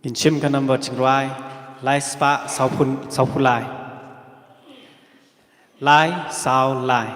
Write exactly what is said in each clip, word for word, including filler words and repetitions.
Ngin shim ka number jingrwai, lai spah saw phew, saw phew lai. Lai saw lai.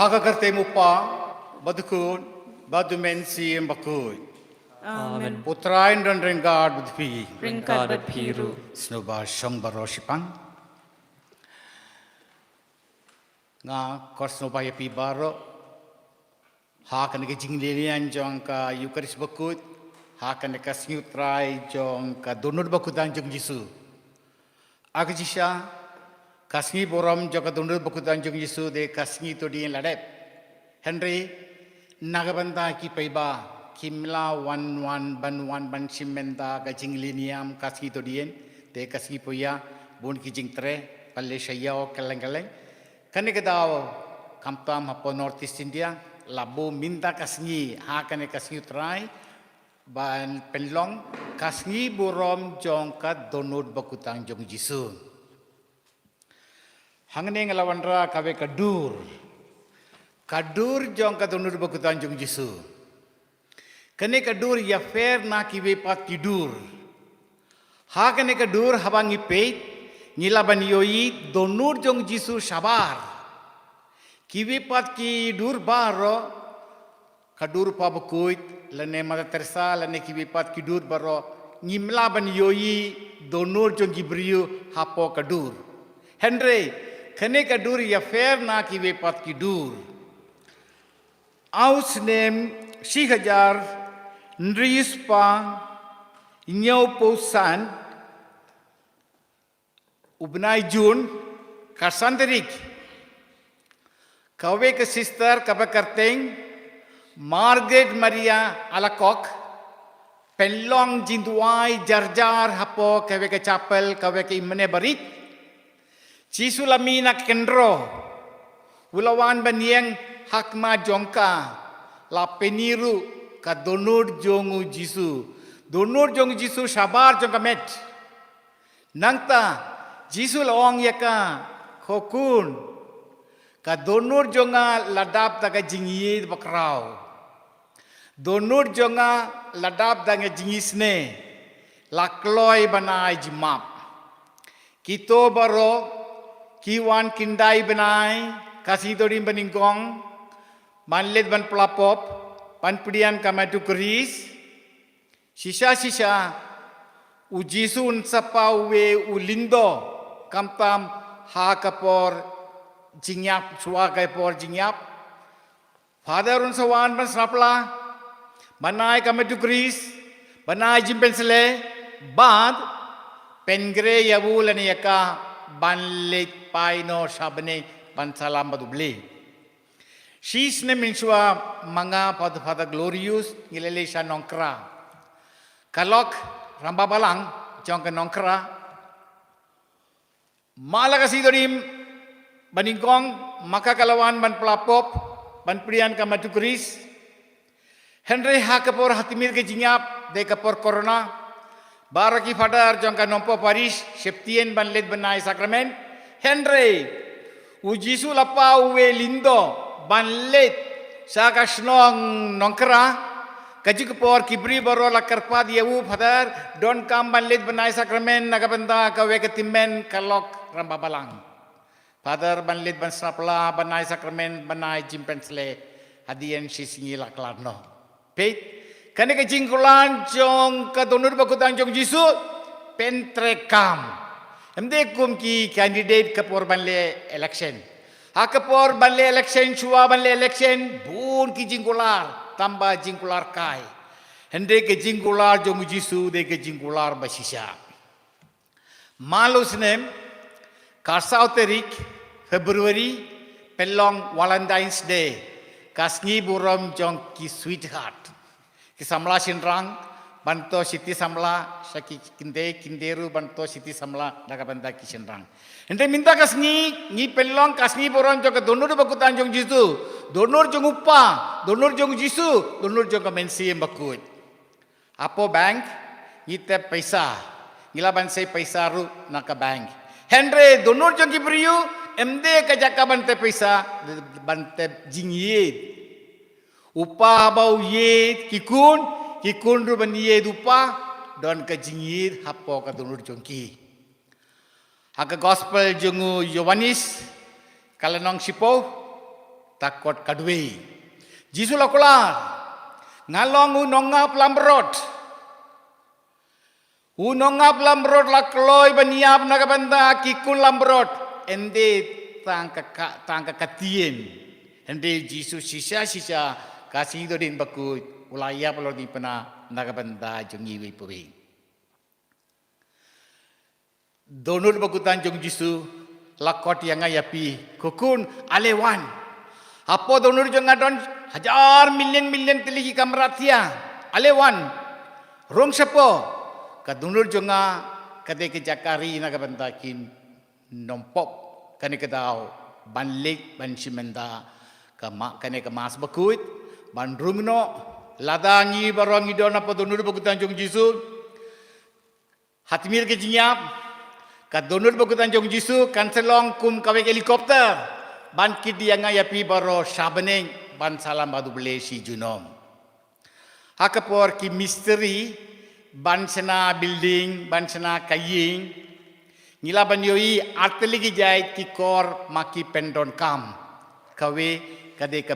Ha ka kyrteng u Kpa, bad u Khun, bad u Mynsiem Bakhuid. Amen. U Trai un don ryngkat bad phi. Ryngkat bad phi ruh. Sngewbha shong baroh shipang. Nga kyrpad sngewbha ïa phi baroh ha kane ka jinglehniam jong ka Eucharist bakhuid, ha kane ka Sngi U Trai jong ka Dohnud Bakhuid jong u Jisu. Ha ka jingshisha, ka sngi burom jong ka Dohnud Bakhuid jong u Jisu dei ka sngi Thohdieng la dep. Hynrei na ka bynta ki paidbah kim lah wan, wan ban, wan ban shim bynta ka jinglehniam ka sngi Thohdieng, te ka sngi Pohiah bun ki jingtrei ban leit sha ïew kylleng kylleng. Kane ka daw, khamtam hapoh North East India, la buh mynta ka sngi ha kane ka Sngi U Trai ban pynlong ka sngi burom jong ka Dohnud Bakhuid jong u Jisu. Hangne nga la wanrah kawei ka dur. Ka dur jong ka Dohnud Bakhuid jong u Jisu. Kane ka dur ïapher na kiwei pat ki dur. Ha kane ka dur haba ngi peit, ngi lah ban ïohi Dohnud jong u Jisu shabar. Kiwei pat ki dur baroh, ka dur u Kpa Bakhuid, lane Mother Teresa, lane kiwei pat ki dur baroh, ngim lah ban ïohi Dohnud jong ki briew hapoh ka dur. Hynrei, kane ka dur ïapher na kiwei pat ki dur. Ha u snem shi hajar hynriew spah hynñiewphew san, u bnai June, ka san tarik, kawei ka sister kaba kyrteng Margaret Maria Alacoque, pynlong jingduwai jar jar hapoh kawei ka chapel, kawei ka imane barit. Jisu la mih na ka kynroh, u la wan ban ïeng ha khmat jong ka, la pyni ruh ka Dohnud jong u Jisu. Dohnud jong u Jisu shabar jong ka met. Nangta, Jisu la ong ïa ka, ko khun, ka Dohnud jong nga la dap da ka jingïeit bakhraw. Dohnud jong nga la dap da ka jingisynei, la kloi ban ai jingmap. Kito baroh, ki wan khyndiat bnai, ka Sngi Thohdieng banyngkong, ban leit ban pla pop, ban pdiang ka met u Khrist, shisha shisha, u Jisu un sa poi u lyngdoh, khamtam ha ka por jingïap, shuwa ka por jingïap. Father un sa wan ban sngap la, ban ai ka met u Khrist, ban ai jingpynshlei, bad, pynkhreh ïa u lane ïa ka, ban leit phai noh sha bneng, ban salam bad u Blei. Shi snem mynshuwa ma nga bad u Father Glorious ngi la leit sha Nongkra. Ka lok rangbah balang jong ka Nongkra. Mala ka Sngi Thohdieng banyngkong, ma ka ka la wan ban pla pop, ban pdiang ka met u Khrist. Hynrei ha ka por ha khmih ka jingïap, dei ka por corona. Baroh ki father jong ka Nongpoh Parish, sheptieng ban leit ban ai sakramen. Hynrei u Jisu la pau uwei lyngdoh ban leit sha ka shnong Nongkra. Ka jingkupor ki briew baroh la kyrpad ïa u, Father, donkam ban leit ban ai sakramen na ka bynta kawei ka tymmen ka lok rangbah balang. Father ban leit ban shna pla, ban ai sakramen, ban ai jingpynshlur, hadien shi sngi la khlad noh. Peit, kane ka jingkular jong ka dohnud bakhuid jong u Jisu, pyntreikam. Ym dei kum ki candidate ka por ban leh election. Ha ka por ban leh election, shuwa ban leh election, bun ki jingkular, tangba jingkular kai. Hynrei ka jingkular jong u Jisu dei ka jingkular ba shisha. Malu snem, ka saw tarik February, pynlong Valentine's Day, ka sngi burom jong ki sweetheart. Ki samla shynrang, ban to shiti samla, sha ki kynthei, kynthei ruh ban to shiti samla, na ka bynta ki shynrang. Hynrei mynta ka sngi, ngi pynlong ka sngi burom jong ka dohnud bakhuid jong u Jisu, dohnud jong u Kpa, dohnud jong u Jisu, dohnud jong ka Mynsiem Bakhuid. Hapoh bank, ngi tep pisa. Ngi lah ban sei pisa ruh na ka bank. Hynrei dohnud jong ki briew, ym dei ka jaka ban tep pisa, ban tep jingïeid. U kpa haba u ïeid ki khun, ki khun ruh ban ïeid u kpa, don ka jingïeid hapoh ka dohnud jong ki. Ha ka gospel jong u Ïoannis, ka lynnong shiphew, dkhot khatwei. Jisu la kular, nga long u nongap langbrot. U nongap langbrot la kloi ban ïap na ka bynta ki khun langbrot. Ym dei tang ka, ka, tang ka ktien. Hynrei Jisu shisha shisha ka sngi dohnud bakhuid, u la ïap halor kane ka pyrthei na ka bynta jong ngi iwei pa iwei. Dohnud bakhuid jong u Jisu la khot ïa nga ïa phi, ko khun, ale wan. Hapoh dohnud jong nga don hajar million million tylli ki kamra thiah. Ale wan. Rung shapoh. Ka dohnud jong nga ka dei ka jaka ri na ka bynta ki nongpop. Kane ka daw ban leit ban shim ïa ka ma-, kane ka Mass bakhuid, ban rung noh. Lada ngi baroh ngi don hapoh dohnud bakhuid jong u Jisu, ha tmier ka jingïap, ka dohnud bakhuid jong u Jisu kan sa long kum kawei ka helicopter ban kit ïa nga ïa phi baroh sha bneng, ban salam bad U Blei shi junom. Ha ka por ki mistri ban shna building, ban shna ka ïing, ngi lah ban ïohi ar tylli ki jait ki kor ma ki pyndonkam. Kawei ka dei ka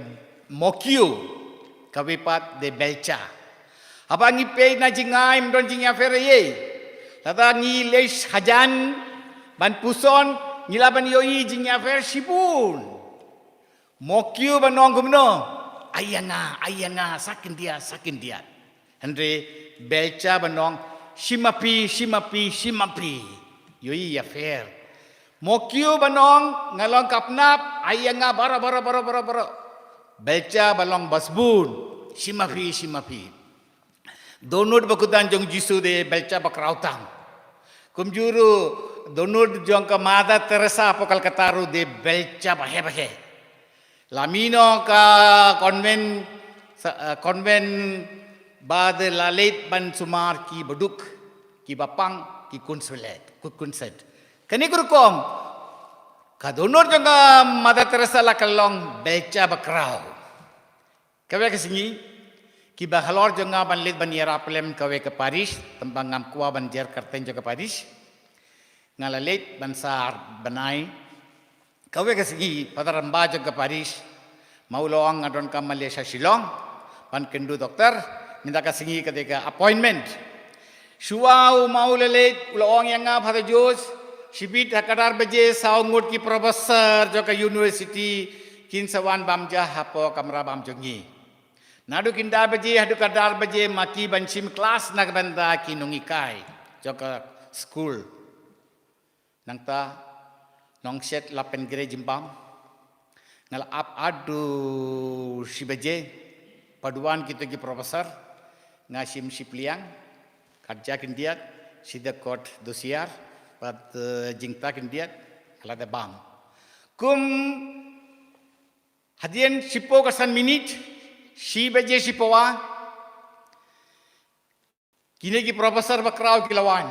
mokio, kawei pat dei belcha. Haba ngi peit na jngai ym don jingïapher ei ei. Lada ngi leit hajan ban puson, ngi lah ban ïohi jingïapher shibun. Mokio ban ong kumno, ai ïa nga, ai ïa nga, sa khyndiat, sa khyndiat. Hynrei belcha ban ong, shim ma phi, shim ma phi, shim ma phi. Ïohi ïapher. Mokio ban ong, nga long ka pnap, ai ïa nga baroh, baroh, baroh, baroh, baroh. Belcha ban ong ba sbun, shim ma phi, shim ma phi. Dohnud bakhuid jong u Jisu dei belcha ba kraw tam. Kumjuh ruh dohnud jong ka Mother Teresa hapoh Calcutta ruh dei belcha ba heh ba heh. La mih noh ka convent, sa-, eh, convent bad la leit ban sumar kiba duk, kiba pang, ki khun swelet, ki khun shet. Kane ka rukom, ka dohnud jong ka Mother Teresa la ka long belcha ba kraw. Kawei ka sngi, kiba halor jong nga ban leit ban ïarap lem kawei ka parish, tangba ngam kwah ban jer kyrteng jong ka parish. Nga la leit ban sar bnai. Kawei ka sngi, Father Ramba jong ka parish, ma u la ong nga donkam ban leit sha Shillong ban kynduh doktor, mynta ka sngi ka dei ka appointment. Shuwa u ma u la leit, u la ong ïa nga, Father Jose, shibit ha ka dar baje saw ngut ki professor jong ka university kin sa wan bam ja hapoh kamra bam jong ngi. Naduh ki dar baje haduh ka dar baje ma ki ban shim klas na ka bynta ki nonghikai jong ka skul. Nangta nongshet la pyngreh jingbam. Nga la ap haduh shi baje. Pat wan kito ki professor, nga shim shi pliang, khatja khyndiat, shi dkhot dushiar, bad, eh, jingthaw khyndiat, nga la dep bam. Kum hadien shiphew ka san minit, shi baje shiphew, Kine ki professor bakhraw ki la wan,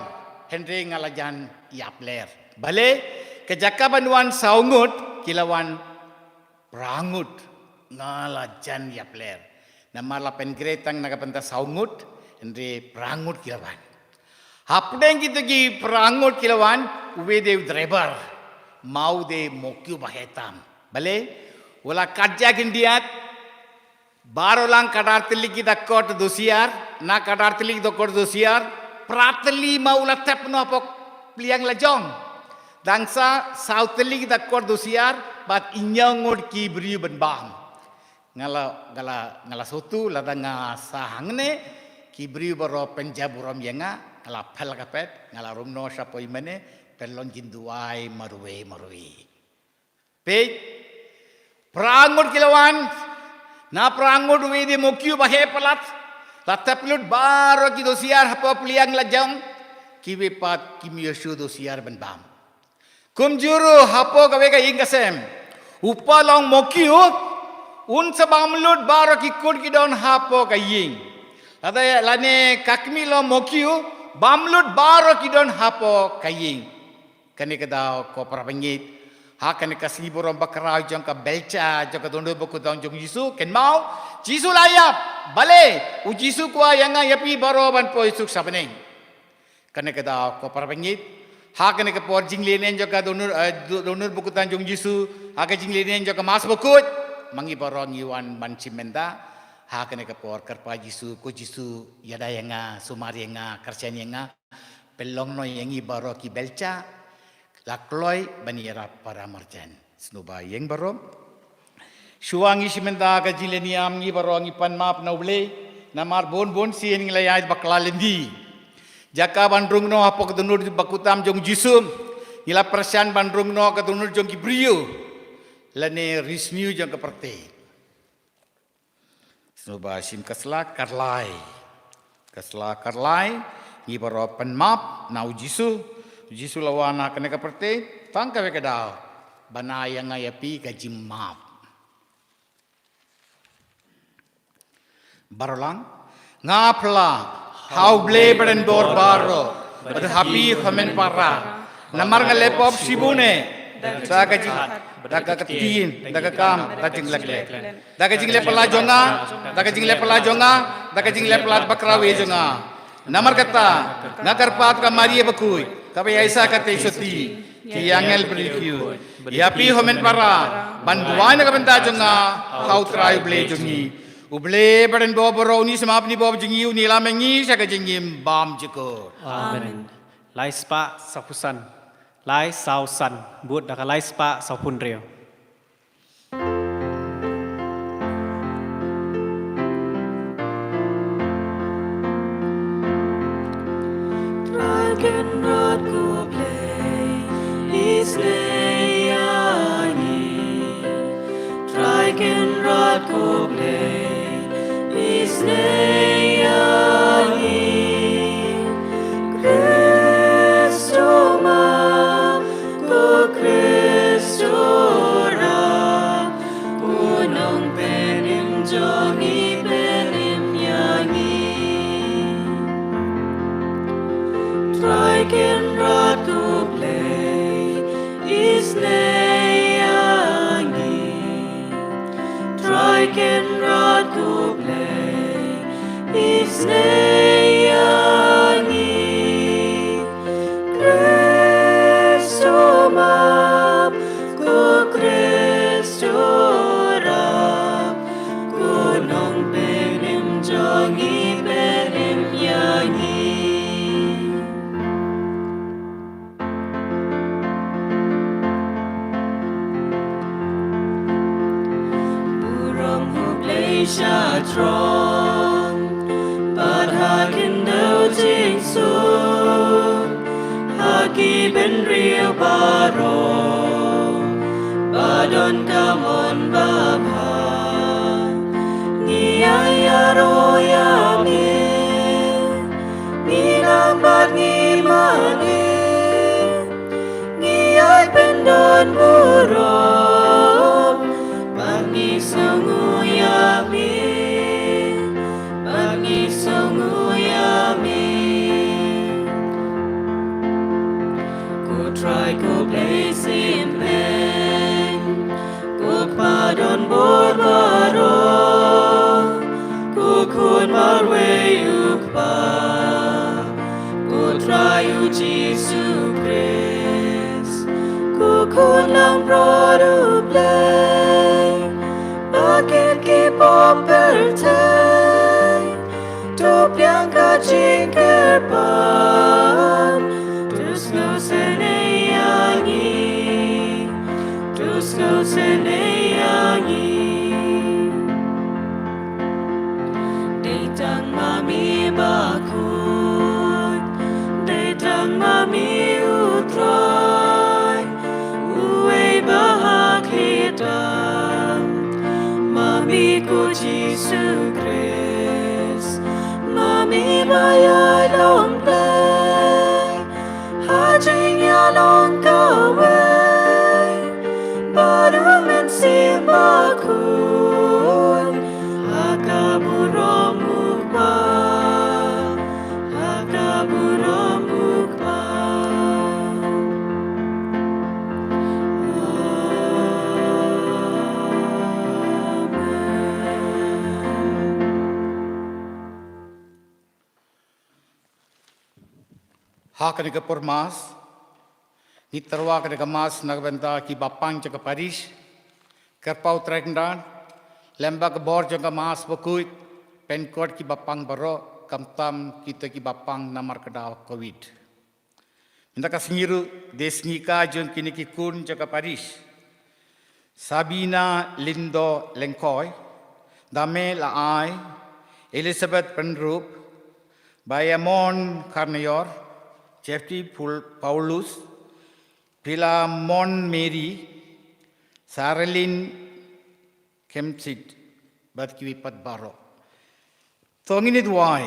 hynrei nga la jan ïapler. Balei? Ka jaka ban wan saw ngut, ki la wan phra ngut, nga la jan ïapler. Namar la pyngreh tang na ka bynta saw ngut, hynrei phra ngut ki la wan. Hapdeng kito ki phra ngut ki la wan, uwei u dei u driver, ma u dei mokiew ba heh tam. Balei? U la katja khyndiat, baroh lang kadar tylli ki dakor dusyiar, na kadar tylli ki dakor dusyiar, phra tylli ma u la tep noh hapoh pliang lajong. Dang sa saw tylli ki dakor dusyiar, bad hynñiew ngut ki briew ban bam. Nga la, nga la, nga la sngewthuh lada nga sah hangne, ki briew baroh pynjah burom ïa nga, nga la phel ka pet, nga la rung noh shapoh i mane, pynlong jingduwai marwei marwei. Peit, phra ngut ki la wan, na phra ngut uwei u dei mokiew ba heh palat, la tep lut baroh ki dusyiar hapoh pliang lajong, kiwei pat kim ïoh shuh dusyiar ban bam. Kumjuh ruh hapoh kawei ka ïing ka sem, u ba long mokiew, un sa bam lut baroh ki kur ki don hapoh ka ïing. Lada lane ka kmie long mokiew, bam lut baroh ki don hapoh ka ïing. Kane ka daw ko para bangeit, ha kane ka sngi burom bakhraw jong ka belcha jong ka dohnud bakhuid jong u Jisu, kynmaw, Jisu la ïap. Balei? U Jisu kwah ïa nga ïa phi baroh ban poi suk sha bneng. Kane ka daw ko para bangeit, ha kane ka por jinglehnen jong ka dohnud, eh, do-, dohnud bakhuid jong u Jisu, ha ka jinglehnen jong ka Mass bakhuid, ma ngi baroh ngi wan ban shim bynta. Ha kane ka por kyrpad Jisu, ko Jisu, ïada ïa nga, sumar ïa nga, kyrshan ïa nga. Pynlong noh ïa ngi baroh ki belcha, la kloi ban ïarap para marjan. Sngewbha ïeng baroh. Shuwa ngi shim bynta ka jingleh niam, ngi baroh ngi pan map na U Blei, namar bun bun sien ngi la ïaid bakla lynti. Jaka ban rung noh hapoh ka dohnud bakhuid jong u Jisu, ngi la pyrshang ban rung noh ka dohnud jong ki briew, lane ri sniew jong ka pyrthei. Sngewbha shim ka sla kyrlai. Ka sla kyrlai, ngi baroh pan map na u Jisu. U Jisu la wan ha kane ka pyrthei, tang kawei ka daw, ban ai ïa nga ïa phi ka jingmap. Baroh lang, nga phla ha U Blei badonbor baroh, bad ha phi hynmen para. Namar nga la pop shibun eh, da ka jing, da ka ktien, da ka kam, da ka jingleh. Da ka jingleh palat jong nga, da ka jingleh palat jong nga, da ka jingleh palat bakhraw jong nga. Namar kata, nga kyrpad ka Maria bakhuid, kaba ïaishah katei sotti, ki angel briew, ïa phi hynmen para, ban duwai na ka bynta jong nga ha U Trai U Blei jong ngi. U Blei badonbor baroh un ïa sngap ïa ngi baroh jong ngi, un ïalam ïa ngi sha ka jingim bymjukut. Amen. Lai spah sawphew san. Lai saw san bud da ka lai spah sawphew hynriew. Trai Kynrad ko Blei, isynei ïa ngi. Trai Kynrad ko Blei, isynei ïa ngi. Khrist to map, ko Khrist to rah, u nongpynim jong ngi, pynim ïa ngi. Trai Kynrad ko Blei, isynei ïa ngi. Trai Kynrad ko Blei, isynei ïa ngi. Khrist to map, ko Khrist to rah, ko nongpynim jong ngi, pynim ïa ngi. Burom U Blei sha throne, bad ha khyndew jingsuk, ha ki bynriew baroh ba don ka mon babha. Ngi ïa ïaroh ïa me, ngi nang bad ngi mane, ngi ïai pyndonburom, bad ngi sngewnguh ïa me, bad ngi sngewnguh ïa me. Pop pyrthei, to pdiang ka jingkyrpad, to sngewsynei ïa ngi, to sngewsynei ïa ngi. Dei tang ma me bakhuid, dei tang ma me u Trai, uwei ba ha khlieh tam, ma me ko Jisu Khrist, ma me ba ïai long Blei ha jingïalong kawei bad U Mynsiem Bakhuid, ha ka burom u Kpa, ha ka burom u Kpa. Amen. Ha kane ka por Mass, ngi tyrwa kane ka Mass na ka bynta ki bapang jong ka parish. Kyrpad ïa U Trai Kynrad, lem bad ka bor jong ka Mass bakhuid, pynkut ki bapang baroh, khamtam kita ki bapang namar ka daw Covid. Mynta ka sngi ruh dei sngi ka jong kine ki khun jong ka parish. Sabina Lindo Lyngkhoi, Dame Laai, Elizabeth Pynrup, Bayamon Kharnaior, Jeffrey Pul-, Paulus, Philemon Mary, Saralin Kemsit, bad kiwei pat baroh. To ngin ïa duwai.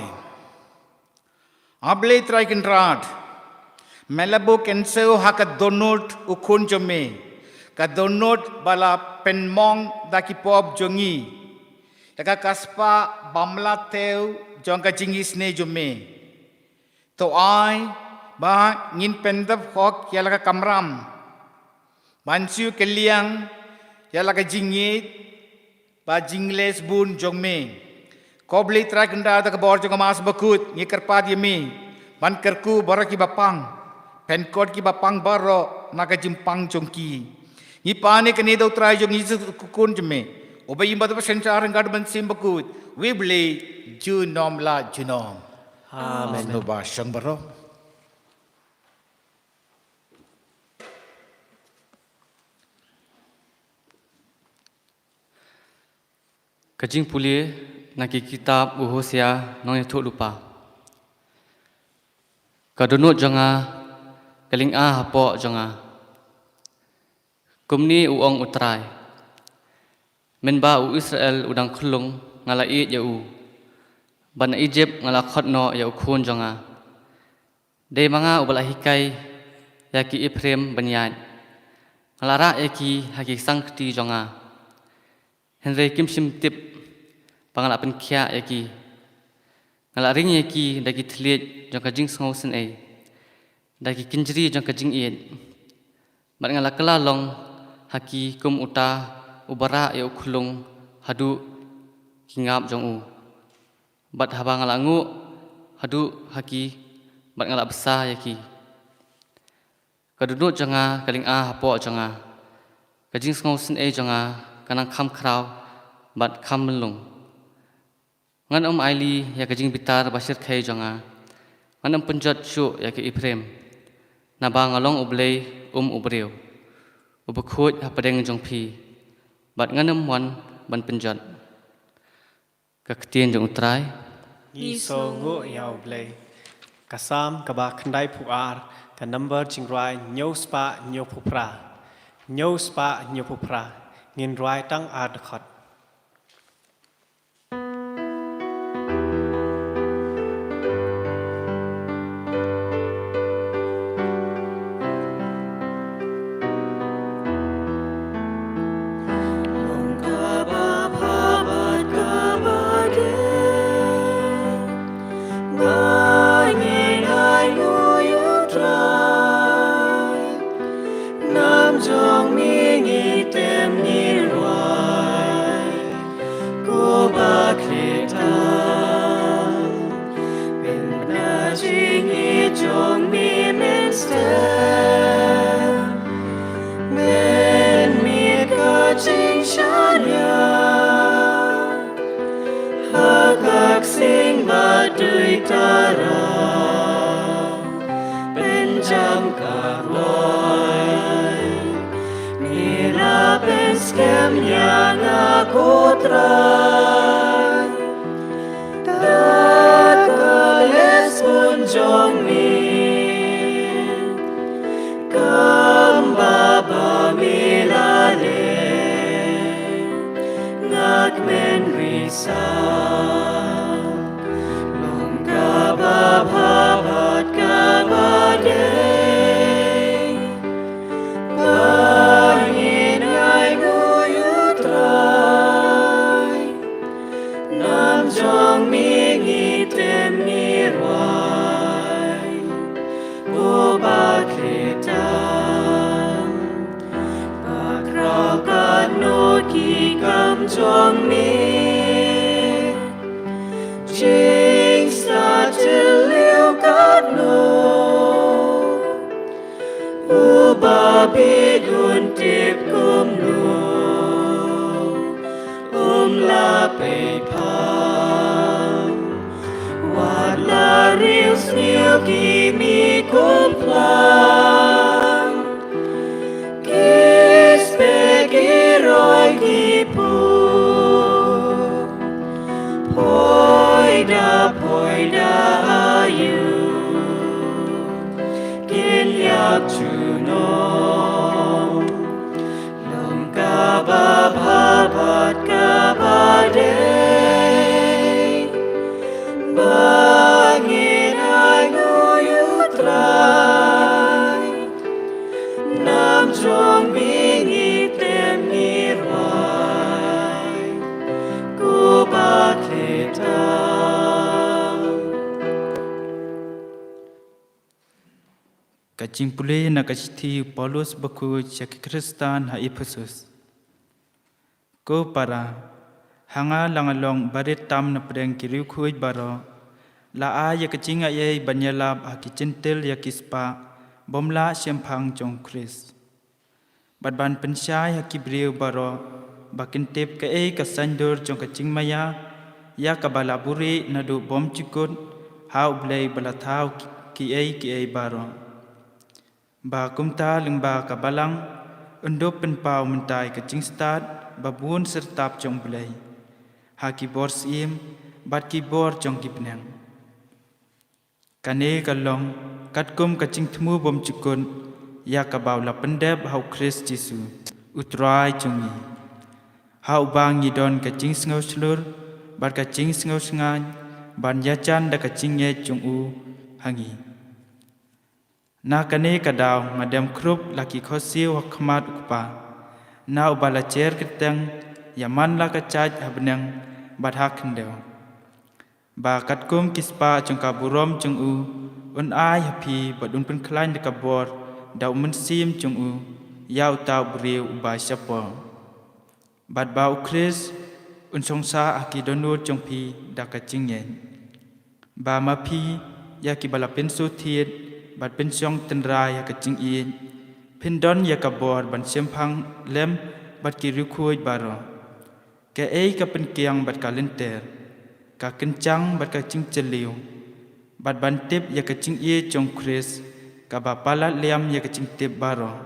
A Blei Trai Kynrad, me la buh kynsew ha ka dohnud u Khun jong me, ka dohnud ba la pynmong da ki pop jong ngi, ïa ka, ka spah bym lah thew jong ka jingisynei jong me. To ai ba ngin pyndep hok ïa la ka kamram ban shu kylliang ïa la ka jingïeit bad jingleh bun jong me. Ko Blei Trai Kynrad, da ka bor jong ka Mass bakhuid ngi kyrpad ïa me ban kyrkhu baroh ki bapang, pynkut ki bapang baroh na ka jingpang jong ki. Ngi pan ïa kane da U Trai jong ngi Jisu, u Khun jong me, uba im bad uba synshar ryngkat U Mynsiem Bakhuid, uwei U Blei junom la junom. Amen. Sngewbha shong baroh. Ka jingpule na ki kitab u Hosea nongïathuhlypa. Ka dohnud jong nga ka lynga hapoh jong nga. Kumne u ong U Trai: Mynba u Israel u dang khyllung nga la ïeit ïa u, bad na Ijipt nga la khot noh ïa u khun jong nga. Dei ma nga uba la hikai ïa ki Ephraim ban ïaid. Nga la rah ïa ki ha ki sang kti jong nga, hynrei kim shym tip ba nga la pynkhiah ïa ki. Nga la ring ïa ki da ki thylliej jong ka jingsngewsynei, da ki kynjri jong ka jingïeit, bad nga la kylla long ha ki kum uta uba rah ïa u khyllung haduh ki ngap jong u. Bad haba nga la nguh haduh ha ki, bad nga la bsa ïa ki. Ka dohnud jong nga ka lynga hapoh jong nga. Ka jingsngewsynei jong nga ka nang kham khraw bad kham myllung. Ngan ym ailad ïa ka jingbitar bashyrkhei jong nga. Ngan ym pynjot shuh ïa ka Ephraim, naba nga long U Blei um u briew, uba khuid hapdeng jong phi, bad ngan ym wan ban pynjot. Ka ktien jong U Trai. Ngi sngewnguh ïa U Blei. Ka Salm kaba khyndaiphew ar, ka number jingrwai hynñiew spah hynñiewphew phra. Hynñiew spah hynñiewphew phra. Ngin rwai tang ar dkhot. Long kaba bha bad kaba dei ba ngin ainguh ïa U Trai. Nam jong me ngi tem ngi rwai. Em ïa nga ko Trai, da ka leh sbun jong me, kumba ba me la leh, nga kmen risa. Long kaba bha bad kaba dei, ba ngin ainguh ïa u Trai. Nam jong me ngi tem ngi rwai, ko ba khleh tam. Ba khraw katno ki kam jong me, jingstad jylliew katno. Uba bit un tip kumno, um lah peit pham. Wat la riewsniew ki mi kumplang, ki speh ki roi ki puh. Poi da, poi da aïu, kin ïap junom. Long kaba bha bad kaba dei, ba ngin ainguh ïa u Trai. Nam jong me ngi tem ngi rwai, ko ba khleh tam. Ka jingpule na ka shithi u Paulus bakhuid sha ki Khristan ha Ephesus. Ko para, ha nga la nga long barit tam na pdeng ki riewkhuid baroh, la ai ïa ka jingaiei ban ïalap ha ki jentil ïa ki spah bym lah shemphang jong u Khrist. Bad ban pynshai ha ki briew baroh ba kin tip kaei ka saiñdur jong ka jingmaïa ïa kaba la buhrieh naduh bymjukut ha U Blei ba la thaw kiei kiei baroh. Ba kumta lyngba ka Balang yn dup pynpaw mynta ïa ka jingstad ba bun syrtap jong U Blei ha ki bor syiem bad ki bor jong ki bneng. Kane ka long katkum ka jingthmu bymjukut ïa kaba u la pyndep ha U Khrist Jisu, U Trai jong ngi. Ha uba ngi don ka jingsngewshlur bad ka jingsngewsynñiuh ban ïajan da ka jingngeit jong u ha ngi. Na kane ka daw nga dem khrup la ki khohsiew ha khmat U Kpa, na uba la jer kyrteng ïa man la ka jait ha bneng bad ha khyndew. Ba katkum ki spah jong ka burom jong u, un ai ha phi bad un pynkhlaiñ da ka bor da U Mynsiem jong u ïa uta u briew uba shapoh. Bad ba U Khrist un shong sah ha ki dohnud jong phi da ka jingngeit. Ba ma phi ïa kiba la pynsuhthied bad pynshong tynrai ha ka jingïeit, phin don ïa ka bor ban shemphang lem bad ki riewkhuid baroh. Kaei ka pynkiang bad ka lynter, ka kynjang bad ka jingjylliew, bad ban tip ïa ka jingïeit jong U Khrist kaba palat liam ïa ka jingtip baroh.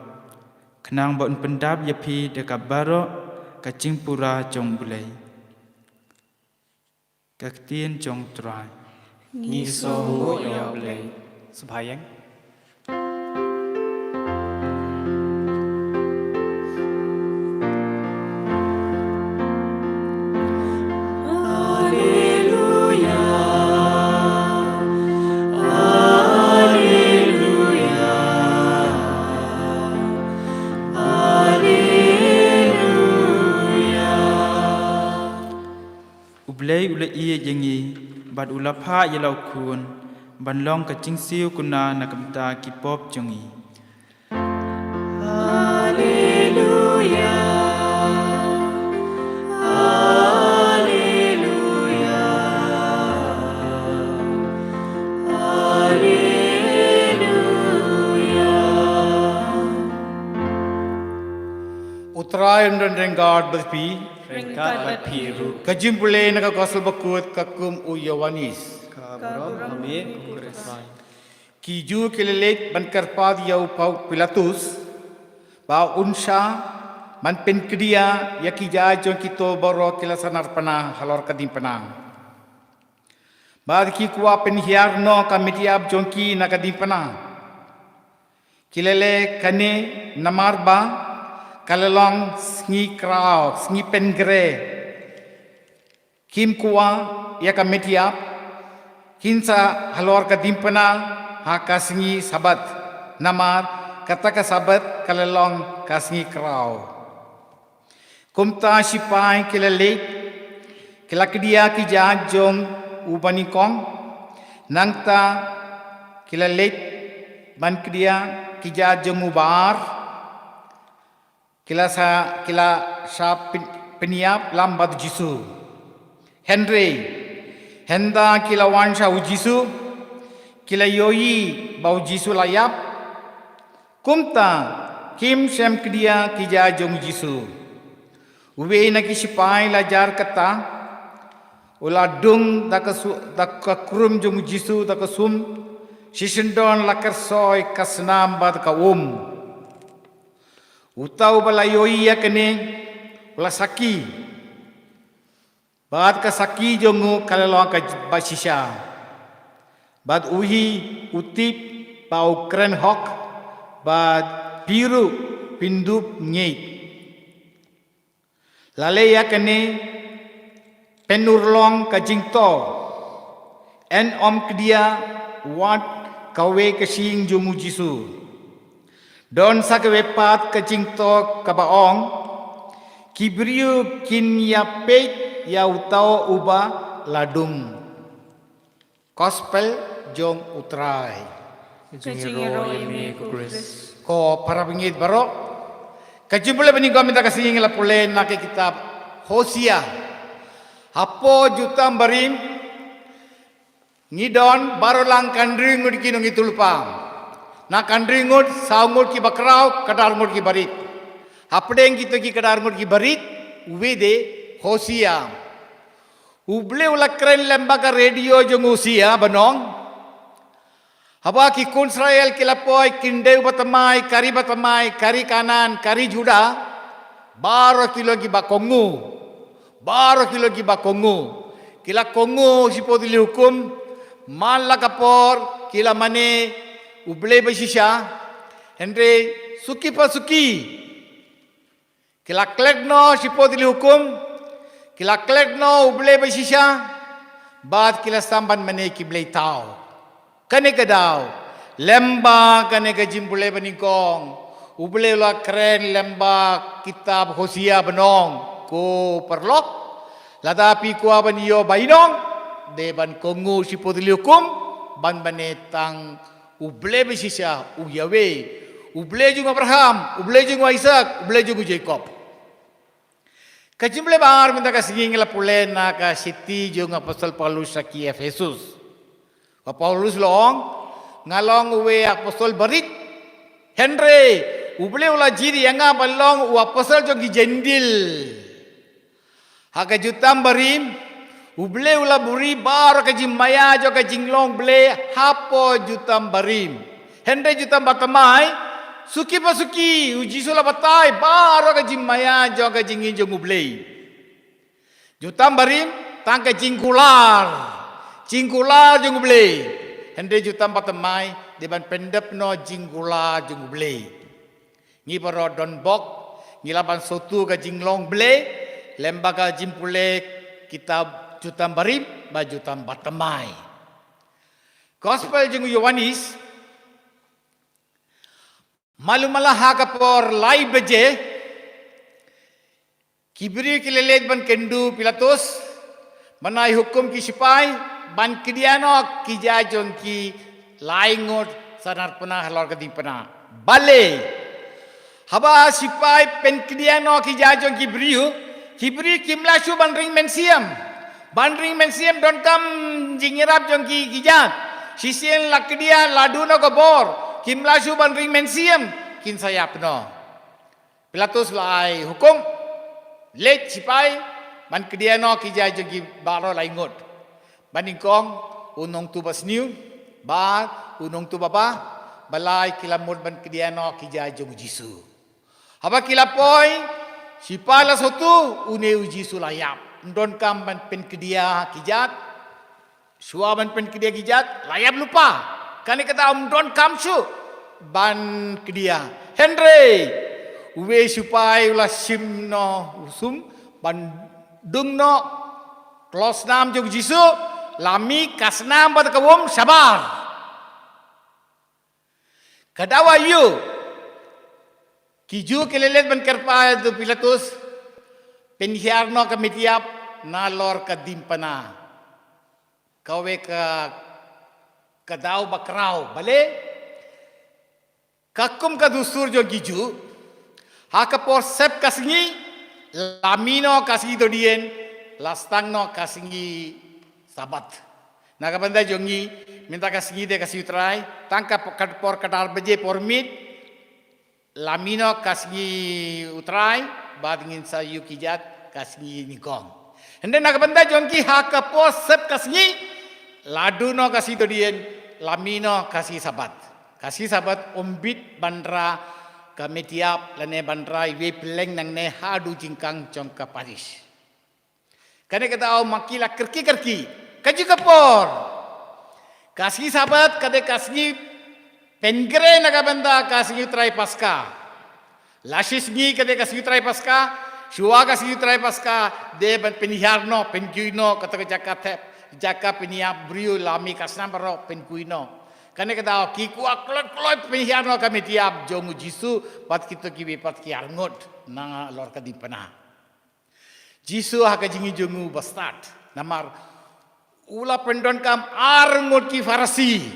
Khnang ba un pyndap ïa phi da ka baroh ka jingpura jong U Blei. Ka ktien jong U Trai. Ngi sngewnguh ïa U Blei. Sngewbha ïeng. Alleluia, alleluia, alleluia. U Blei u la ïeit ïa ngi bad u la phah ïa la u Khun ban long ka jingsiew kuna na ka bynta ki pop jong ngi. Alleluia, alleluia, alleluia. U Trai un don ryngkat bad phi. Ryngkat bad phi ruh. Ka jingpule na ka Gospel bakut katkum u Ïoannis. Ka burom ha me ko Khristan. Ki Jiw ki la leit ban kyrpad ïa u Pilatus ba un shah ban pynkhia ïa ki jait jong kito baroh ki la sanar pynah halor ka diengphna. Bad ki kwah pynhiar noh ka met ïap jong ki na ka diengphna. Ki la leh kane namar ba ka la long sngi khraw, sngi pyngre. Kim kwah ïa ka met ïap, kin sa halor ka diengphna ha ka sngi Sabbath, namar kata ka Sabbath ka la long ka sngi khraw. Kumta sipai ki la leit, ki la khia ki jait jong uba nyngkong, nangta ki la leit ban khia ki jait jong uba ar, ki la sa, ki la sa pyn-, pynïap lang bad u Jisu. Hynrei, hynda ki la wan sha u Jisu, ki la ïohi ba u Jisu la ïap. Kumta, kim shym khia ki jait jong u Jisu. Uwei na ki sipai la jar kata, u la dung da ka su-, da ka khrum jong u Jisu da ka sum, shisyndon la kyrsoi ka snam bad ka um. Uta uba la ïohi ïa kane, u la sakhi. Bad ka sakhi jong u ka la long kaba shisha. Bad u hi u tip ba u kren hok, bad phi ruh phin dup ngeit. Lada ïa kane pynurlong ka jingthew, yn ym khia wat kawei ka shyieng jong u Jisu. Don sa kawei pat ka jingthew kaba ong, ki briew kin ïa peit ïa uta uba la dung. Gospel jong u Trai. Ka jingïaroh ïa me ko Khrist. Ko para bangeit baroh. Ka jingpule banyngkong mynta ka sngi ngi la pule na ka kitab Hosea. Hapoh Jutang Barim, ngi don baroh lang khyndai ngut ki nongïathuhlypa. Na khyndai ngut, saw ngut kiba khraw, khyndai ngut kiba rit. Hapdeng kito ki khyndai ngut kiba rit, uwei dei Hosea. U Blei u la kren lem bad ka radio jong u Hosea ban ong, haba ki khun Israel ki la poi khyndew bad thymmai, ka ri bad thymmai, ka ri Kanaan, ka ri Juda, baroh ki long kiba kohnguh. Baroh ki long kiba kohnguh. Ki la kohnguh shipor tylli ki hukum, man la ka por ki la mane U Blei ba shisha. Hynrei suki pa suki, ki la klet noh shipor tylli ki hukum, ki la klet noh U Blei ba shisha, bad ki la sdang ban mane ki blei thaw. Kane ka daw, lem bad kane ka jingpule banyngkong, U Blei u la kren lem bad ka kitab Hosea ban ong, ko paralok, lada phi kwah ban ïoh bainong, dei ban kohnguh shipor tylli ki hukum, ban mane tang U Blei ba shisha, u Yahweh, U Blei jong u Abraham, U Blei jong u Isaak, U Blei jong u Jakob. Ka jingpule ba ar mynta ka sngi ngi la pule na ka shithi jong u Apostol Paulus sha ki Ephesus. Ba Paulus u la ong, nga long uwei u apostol barit. Hynrei, U Blei u la jied ïa nga ban long u apostol jong ki Jentil. Ha ka Jutang Barim, U Blei u la buhrieh baroh ka jingmaïa jong ka jinglong Blei hapoh Jutang Barim. Hynrei Jutang Bathymmai, suki pa suki, U Jisu u la batai baroh ka jingmaïa jong ka jingim jong U Blei. Jutang Barim, tang ka jingkular, jingkular jong U Blei. Hynrei Jutang Bathymmai, dei ban pyndep noh jingkular jong U Blei. Ngi baroh don bok, ngi lah ban sngewthuh ka jinglong Blei, lem bad ka jingpule kitab Jutang Barim, bad Jutang Bathymmai. Gospel jong u Ïoannis, malu mala ha ka por lai baje, ki briew ki la leit ban kynduh u Pilatus, ban ai hukum ki sipai, ban khia noh ki jait jong ki lai ngut sanar pynah halor ka diengphna. Balei? Haba sipai pynkhia noh ki jait jong ki briew, ki briew kim lah shuh ban ring mynsiem. Ban ring mynsiem donkam jingïarap jong ki, ki jait. Shisien la khia, la duh noh ka bor, kim lah shuh ban ring mynsiem, kin sa ïap noh. Pilatus la ai hukum, leit sipai, ban khia noh ki jait jong ki baroh lai ngut. Banyngkong, u nongthoh basniew, bad u nongthoh babha, balei ki la mut ban khia noh ki jait jong u Jisu. Haba ki la poi, Shipai la sngewthuh, une u Jisu la ïap. Ym donkam ban pynkyndit ki jait. Shuwa ban pynkyndit ki jait, la ïap lypa. Kane ka daw ym donkam shuh ban kyndit. Hynrei, uwei u shipai u la shim noh u sum, ban dung noh kloi snam jong u Jisu, la mih ka snam bad ka um shabar. Ka daw aïu, ki Jiw ki la leit ban kyrpad ïa u Pilatus, pynhiar noh ka met ïap, nalor ka diengphna. Kawei ka, ka daw ba khraw, balei? Katkum ka dustur jong ki Jiw, ha ka por sep ka sngi, la mih noh ka sngi dohnud, la sdang noh ka sngi Sabbath. Na ka bynta jong ngi, mynta ka sngi dei ka sngi u Trai, tang ka por, ka por khatar baje por miet, la mih noh ka sngi u Trai, bad ngin sa ïoh ki jait ka sngi nyngkong. Hynrei na ka bynta jong ki ha ka por sep ka sngi, la duh noh ka sngi dohnud, la mih noh ka sngi Sabbath. Ka sngi Sabbath ym bit ban rah ka met ïap lane ban rah iwei i pylleng nangne haduh jingkhang jong ka parish. Kane ka daw ma ki la kyrkieh kyrkieh. Ka juh ka por, ka sngi Sabbath ka dei ka sngi pyngre na ka bynta ka sngi u Trai Paska. La shi sngi ka dei ka sngi u Trai Paska, shuwa ka sngi u Trai Paska, dei ban pynhiar noh, pynkiew noh, kato ka jaka thep, jaka pynïap briew, la mih ka snam baroh, pynkiew noh. Kane ka daw ki kwah kloi kloi pynhiar noh ka met ïap jong u Jisu, bad kito kiwei pat ki arngut, nalor ka diengphna. Jisu ha ka jingim jong u ba stad. Namar u la pyndonkam ar ngut ki Pharisi.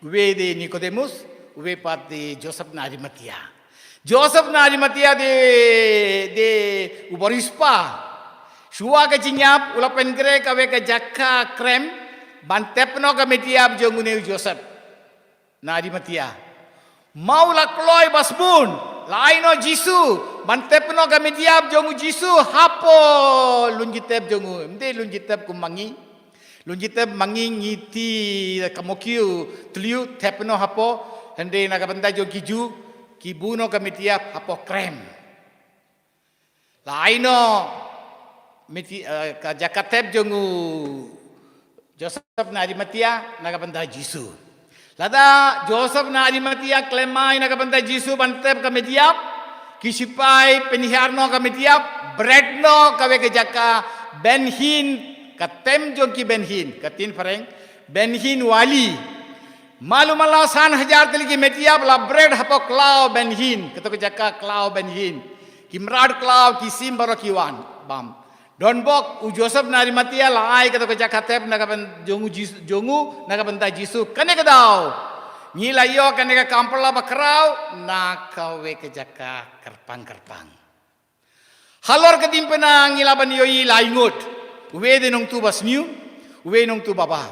Uwei dei Nikodemus, uwei pat dei Joseph na Arimathea. Joseph na Arimathea dei, dei u baroh shipa. Shuwa ka jingïap, u la pynkhreh kawei ka jaka krem, ban thep noh ka met ïap jong une u Joseph na Arimathea. Ma u la kloi ba sbun, la ai noh Jisu, ban thep noh ka met ïap jong u Jisu, hapoh lynti thep jong u, ym dei lynti thep kum ma ngi. Lynti thep ma ngi ngi ti ka mokiew, thliew, thep noh hapoh, hynrei na ka bynta jong ki Jiw, ki buh noh ka met ïap, hapoh krem. La ai noh met ï-, eh, ka jaka thep jong u Joseph na Arimathea, na ka bynta Jisu. Lada Joseph na Arimathea khlem ai na ka bynta Jisu ban thep ka met ïap, ki shipai pynhiar noh ka met ïap, bret noh kawei ka jaka Ben Hinn, ka term jong ki Ben Hinn, ka ktien phareng, Ben Hinn wali. Malu mala san hajar tylli ki met ïap la bret hapoh khlaw Ben Hinn, kato ka jaka khlaw Ben Hinn. Ki mrad khlaw, ki sim baroh ki wan bam. Donbok u Joseph na Arimathea la ai kato ka jaka thep na ka byn-, jong u Jis-, jong u na ka bynta Jisu. Kane ka daw ngi la ïoh kane ka kam pala ba khraw na kawei ka jaka kyrpang kyrpang. Halor ka diengphna ngi lah ban ïohi lai ngut. Uwei dei nongtuh basniew, uwei nongtuh baba.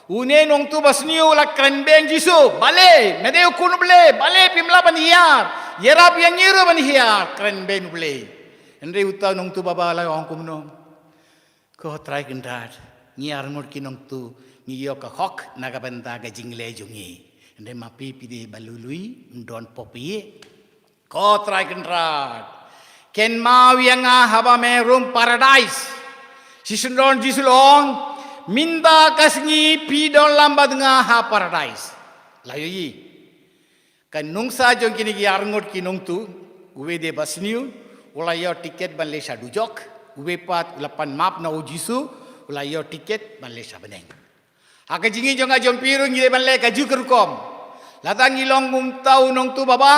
Une nongtuh basniew u la kren beiñ Jisu, balei, me dei u Khun u Blei, balei phim lah ban hiar, ïarap ïa ngi ruh ban hiar, kren beiñ u Blei. Hynrei uta u nongtuh baba u la ong kumno? Ko Trai Kynrad, ngi arngut ki nongtuh, ngi ïoh ka hok na ka bynta ka jingleh jong ngi. Hynrei ma phi phi dei ba lui lui, ym don pop ïa. Ko Trai Kynrad, kynmaw ïa nga haba me rung paradise. Shi syndon Jisu u la ong, mynta ka sngi phi don lem bad nga ha paradise. La ïohi. Ka nongsa jong kine ki arngut ki nongtuh, uwei dei basniew, u la ïoh tiket ban leit sha dujok, uwei pat u la pan map na u Jisu, u la ïoh tiket ban leit sha bneng. Ha ka jingim jong nga jong phi ruh ngi dei ban leh kajuh ka rukom. Lada ngi long kum uta u nongtuh baba,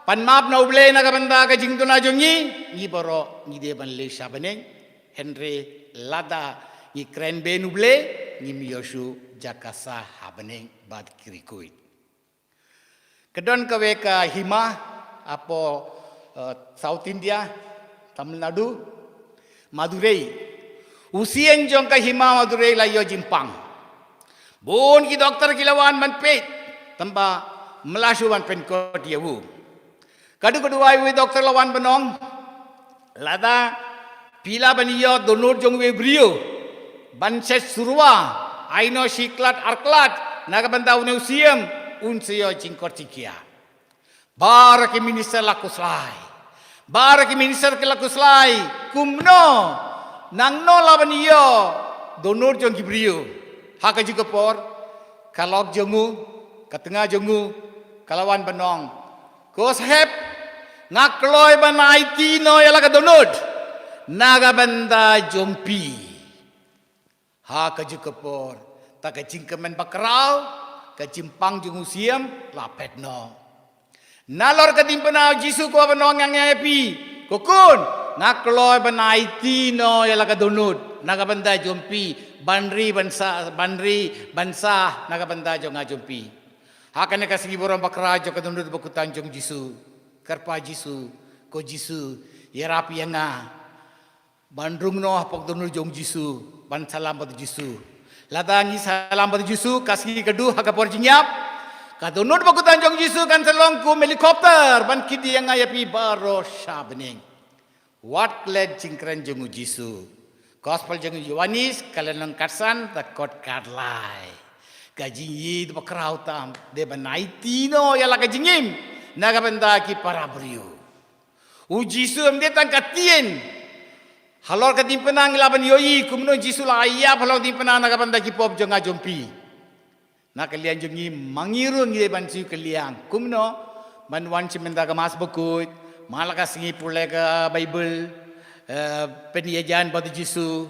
pan map na u Blei na ka bynta ka jingduna jong ngi, ngi baroh ngi dei ban leit sha bneng. Hynrei lada ngi kren beiñ u Blei, ngim ïoh shuh jaka sah ha bneng bad ki riewkhuid. Ka don kawei ka hima hapoh, eh, South India, Tamil Nadu, Madurai. U sien jong ka hima Madurai la ïoh jingpang. Bun ki doktor ki la wan ban peit, tangba ym lah shuh ban pynkut ïa u. Ka dei ka duwai, uwei doktor la wan ban ong, lada phi lah ban ïoh dohnud jong uwei u briew ban shet surwa, ai noh shi klat ar klat na ka bynta une u sien, un sa ïoh jingkor jingkhiah. Baroh ki minister la khuslai. Baroh ki minister ki la khuslai, kumno, nangno la ban ïoh dohnud jong ki briew. Ha kajuh ka por, ka lok jong u, ka tnga jong u, ka la wan ban ong, ko Saheb, nga kloi ban aiti noh ïa la ka dohnud na ka bynta jong phi. Ha kajuh ka por, ta ka jingkmen bakhraw, ka jingpang jong u siem la phet noh. Nalor ka diengphna u Jisu u kwah ban ong ïa phi, ko khun, nga kloi ban aiti noh ïa la ka dohnud na ka bynta jong phi, ban ri ban sah, ban ri ban sah na ka bynta jong nga jong phi. Ha kane ka sngi burom bakhraw jong ka dohnud bakhuid jong u Jisu, kyrpad Jisu, ko Jisu, ïarap ïa nga ban rung noh hapoh dohnud jong u Jisu, ban salam bad u Jisu. Lada ngi salam bad u Jisu, ka sngi ka duh ha ka por jingïap, ka dohnud bakhuid jong u Jisu kan sa long kum helicopter ban kit ïa nga ïa phi baroh sha bneng. Wat klet jingkren jong u Jisu. Gospel jong u Ïoannis, ka lynnong khatsan, dkhot khatlai. Ka jingïeit bakhraw tam, dei ban aiti noh ïa la ka jingim na ka bynta ki para briew. U Jisu ym dei tang ka ktien. Halor ka diengphna ngi lah ban ïohi kumno u Jisu la ïap halor ka diengphna na ka bynta ki pop jong nga jong phi. Na ka liang jong ngi ma ngi ruh ngi dei ban siew ka liang kumno ban wan sha mynta ka Mass bakhuid, man la ka sngi pule ka Baibl, eh, pynïajan bad u Jisu,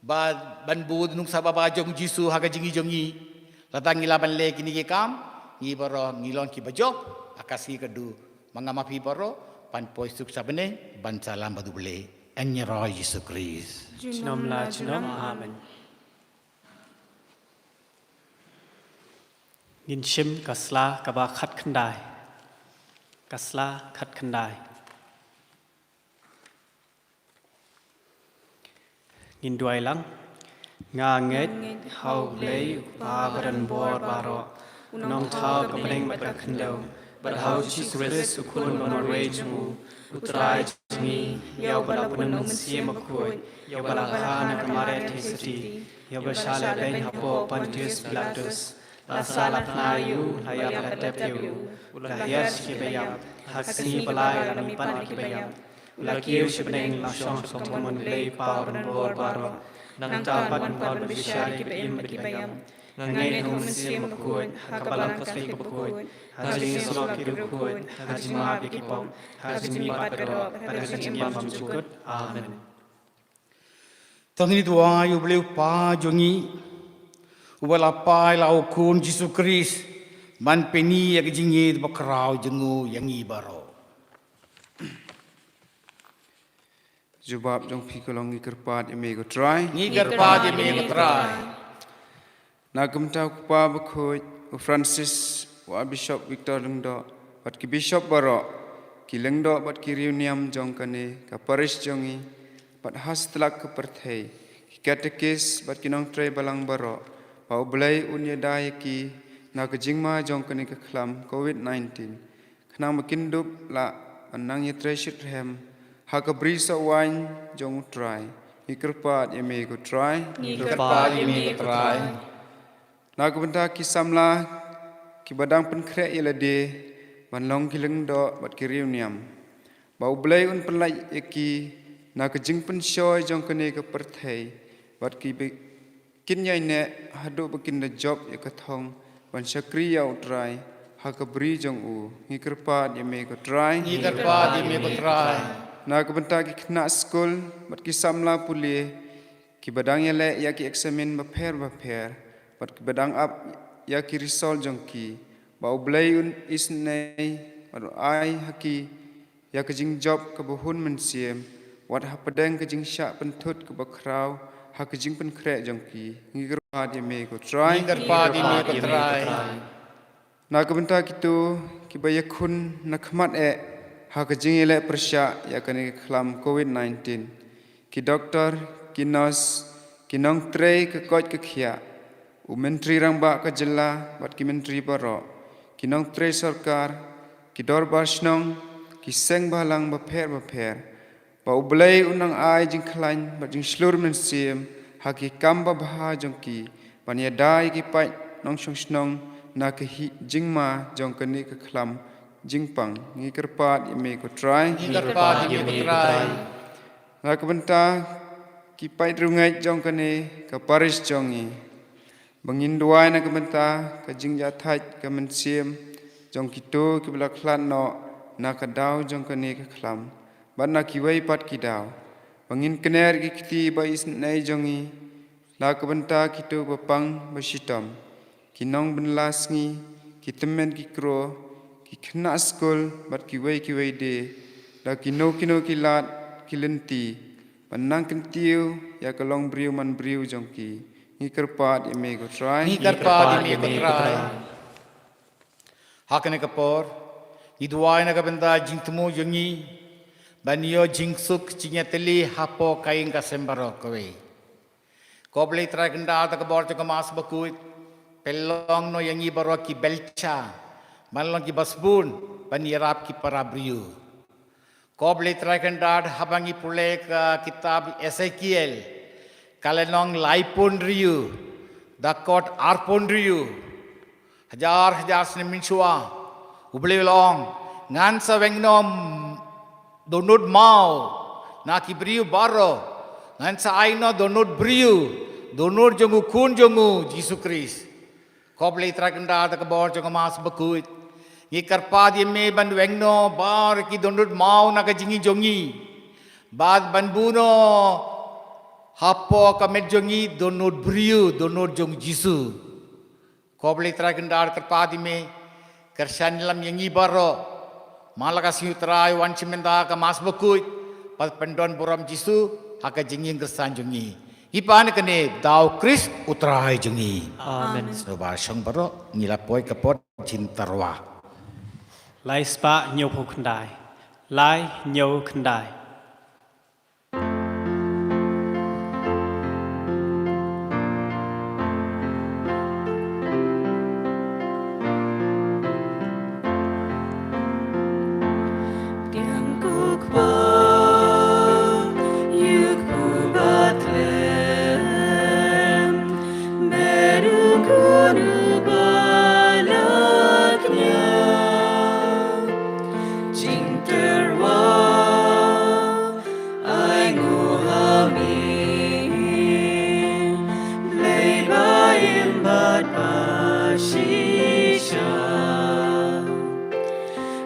bad ban bud nuksa babha jong u Jisu ha ka jingim jong ngi. Lada ngi lah ban leh kine ki kam, ngi baroh ngi long kiba jop ha ka sngi ka duh. Ma nga ma phi baroh, ban poi suk sha bneng, ban salam bad u Blei. Ïa u Jisu Khrist. Junom la junom, amen. Ngin shim ka sla kaba khatkhyndai. Ka sla khatkhyndai. Ngin duwai lang. Nga ngeit ha U Blei U Kpa badonbor baroh, U Nongthaw ka bneng bad ka khyndew, bad ha U Jisu Khrist U Khun ba marwei jong U, U Trai jong ngi, ïa uba la pynlong mynsiem bakhuid, ïa uba la kha na ka Maria Theisotti, ïa uba shah leh beiñ hapoh Pontius Pilatus, la sah la pynïap ïa U, la ïap la tep ïa U, U la hiar sha kiba ïap, ha ka sngi ba lai U la mihpat na kiba ïap. U la kiew sha bneng, la shong ha ka kynthei U Blei U Kpa badonbor baroh. Nangta U ban wan ban bishar ïa kiba im bad kiba ïap. Nga ngeit ha U Mynsiem Bakhuid, ha ka Balang Katholik bakhuid, ha ka jingïasyllok ki riewkhuid, ha ka jingmap ïa ki pop, ha ka jingmihpat baroh, bad ha ka jingim bymjukut. Amen. To ngin duwai ïa U Blei U Kpa jong ngi, uba la pynïaid ïa U Khun Jisu Khrist ban pyni ïa ka jingïeit bakhraw jong U ïa ngi baroh. Jubab jong phi ka long, ngi kyrpad ïa Me ko Trai. Ngi kyrpad ïa Me ko Trai. Na ka bynta U Kpa Bakhuid, U Francis, U Archbishop Victor Lyngdoh, bad ki bishop baroh, ki lyngdoh bad ki riewniam jong kane ka parish jong ngi, bad ha satlak ka pyrthei, ki katekis bad ki nongtrei balang baroh, ba U Blei Un ïada ïa ki na ka jingma jong kane ka khlam covid nineteen. Khnang ba kin dup lah ban nang ïatrei shitrhem ha ka bri soh waiñ jong U Trai, ngi kyrpad ïa Me ko Trai. Ngi kyrpad ïa Me ko Trai. Na ka bynta ki samla kiba dang pynkhreh ïa lade ban long ki lyngdoh bad ki riewniam, ba U Blei Un pynlait ïa ki na ka jingpynshoi jong kane ka pyrthei, bad ki ba kin ïaineh haduh ba kin da jop ïa ka thong ban shakri ïa U Trai ha ka bri jong U. Ngi kyrpad ïa Me ko Trai. Ngi kyrpad ïa Me ko Trai. Na ka bynta ki khynnah skul bad ki samla pule kiba dang ïaleh ïa ki eksamin bapher bapher, bad kiba dang ap ïa ki risol jong ki, ba U Blei Un isynei bad Un ai ha ki ïa ka jingjop kaba hun mynsiem, wat hapdeng ka jingshah pynthut kaba khraw ha ka jingpynkhreh jong ki. Ngi kyrpad ïa Me ko Trai. Ngi kyrpad ïa Me ko Trai. Na ka bynta kito kiba ïakhun na khmat eh ha ka jingïaleh pyrshah ïa kane ka khlam covid nineteen, ki doktor, ki nurse, ki nongtrei ka koit ka khiah, u Myntri Rangbah ka jylla bad ki myntri baroh, ki nongtrei sorkar, ki dorbar shnong, ki seng bhalang bapher bapher, ba U Blei Un nang ai jingkhlaiñ bad jingshlur mynsiem ha ki kam babha jong ki, ban ïada ïa ki paid nongshong shnong na ka hi-, jingma jong kane ka khlam jingpang. Ngi kyrpad ïa me ko Trai. Ngi kyrpad ïa me ko Trai. La ka bynta ki paid riewngeit jong kane ka parish jong ngi, ba ngin duwai na ka bynta ka jingïathait ka mynsiem jong kito kiba la khlad noh na ka daw jong kane ka khlam bad na kiwei pat ki daw, ba ngin kner ki kti ba isynei jong ngi la ka bynta kito ba pang ba shitom, ki nongbylla sngi, ki tymmen ki kro, ki khynnah skul bad kiwei kiwei de, da kino kino ki lad ki lynti, ban nang kyntiew ïa ka long briew man briew jong ki. Ngi kyrpad ïa me ko Trai. Ngi kyrpad ïa me ko Trai. Ha kane ka por ngi duwai na ka bynta jingthmu jong ngi ban ïoh jingsuk jingïatylli hapoh ka ïing ka sem baroh kawei. Ko Blei Trai Kynrad, da ka bor jong ka Mass Bakhuid, pynlong noh ïa ngi baroh ki belcha ban long ki basbun ban ïarap ki para briew. Ko Blei Trai Kynrad, haba ngi pule ka kitab Esekiel, ka lynnong laiphew hynriew, da kot arphew hynriew, hajar hajar snem mynshuwa, U Blei u la ong, ngan sa weng noh dohnud maw na ki briew baroh, ngan sa ai noh dohnud briew, dohnud jong u Khun jong u Jisu Khrist. Ko Blei Trai Kynrad, da ka bor jong ka Mass Bakhuid, ngi kyrpad ïa me ban weng noh baroh ki dohnud maw na ka jingim jong ngi, bad ban buh noh hapoh ka met jong ngi dohnud briew, dohnud jong u Jisu. Ko Blei Trai Kynrad, kyrpad ïa me, kyrshan ïalam ïa ngi baroh man la ka sngi U Trai u wan shim bynta ha ka Mass Bakhuid, bad pyndon burom Jisu ha ka jingim kyrshan jong ngi. Ngi pan kane da u Khrist U Trai jong ngi. Amen. Sngewbha shong baroh, ngi la poi ka por jingtyrwa. Lai spah hynñiewphew khyndai. Lai hynñiew khyndai. Ai nguh ha me, Blei ba im bad ba shisha.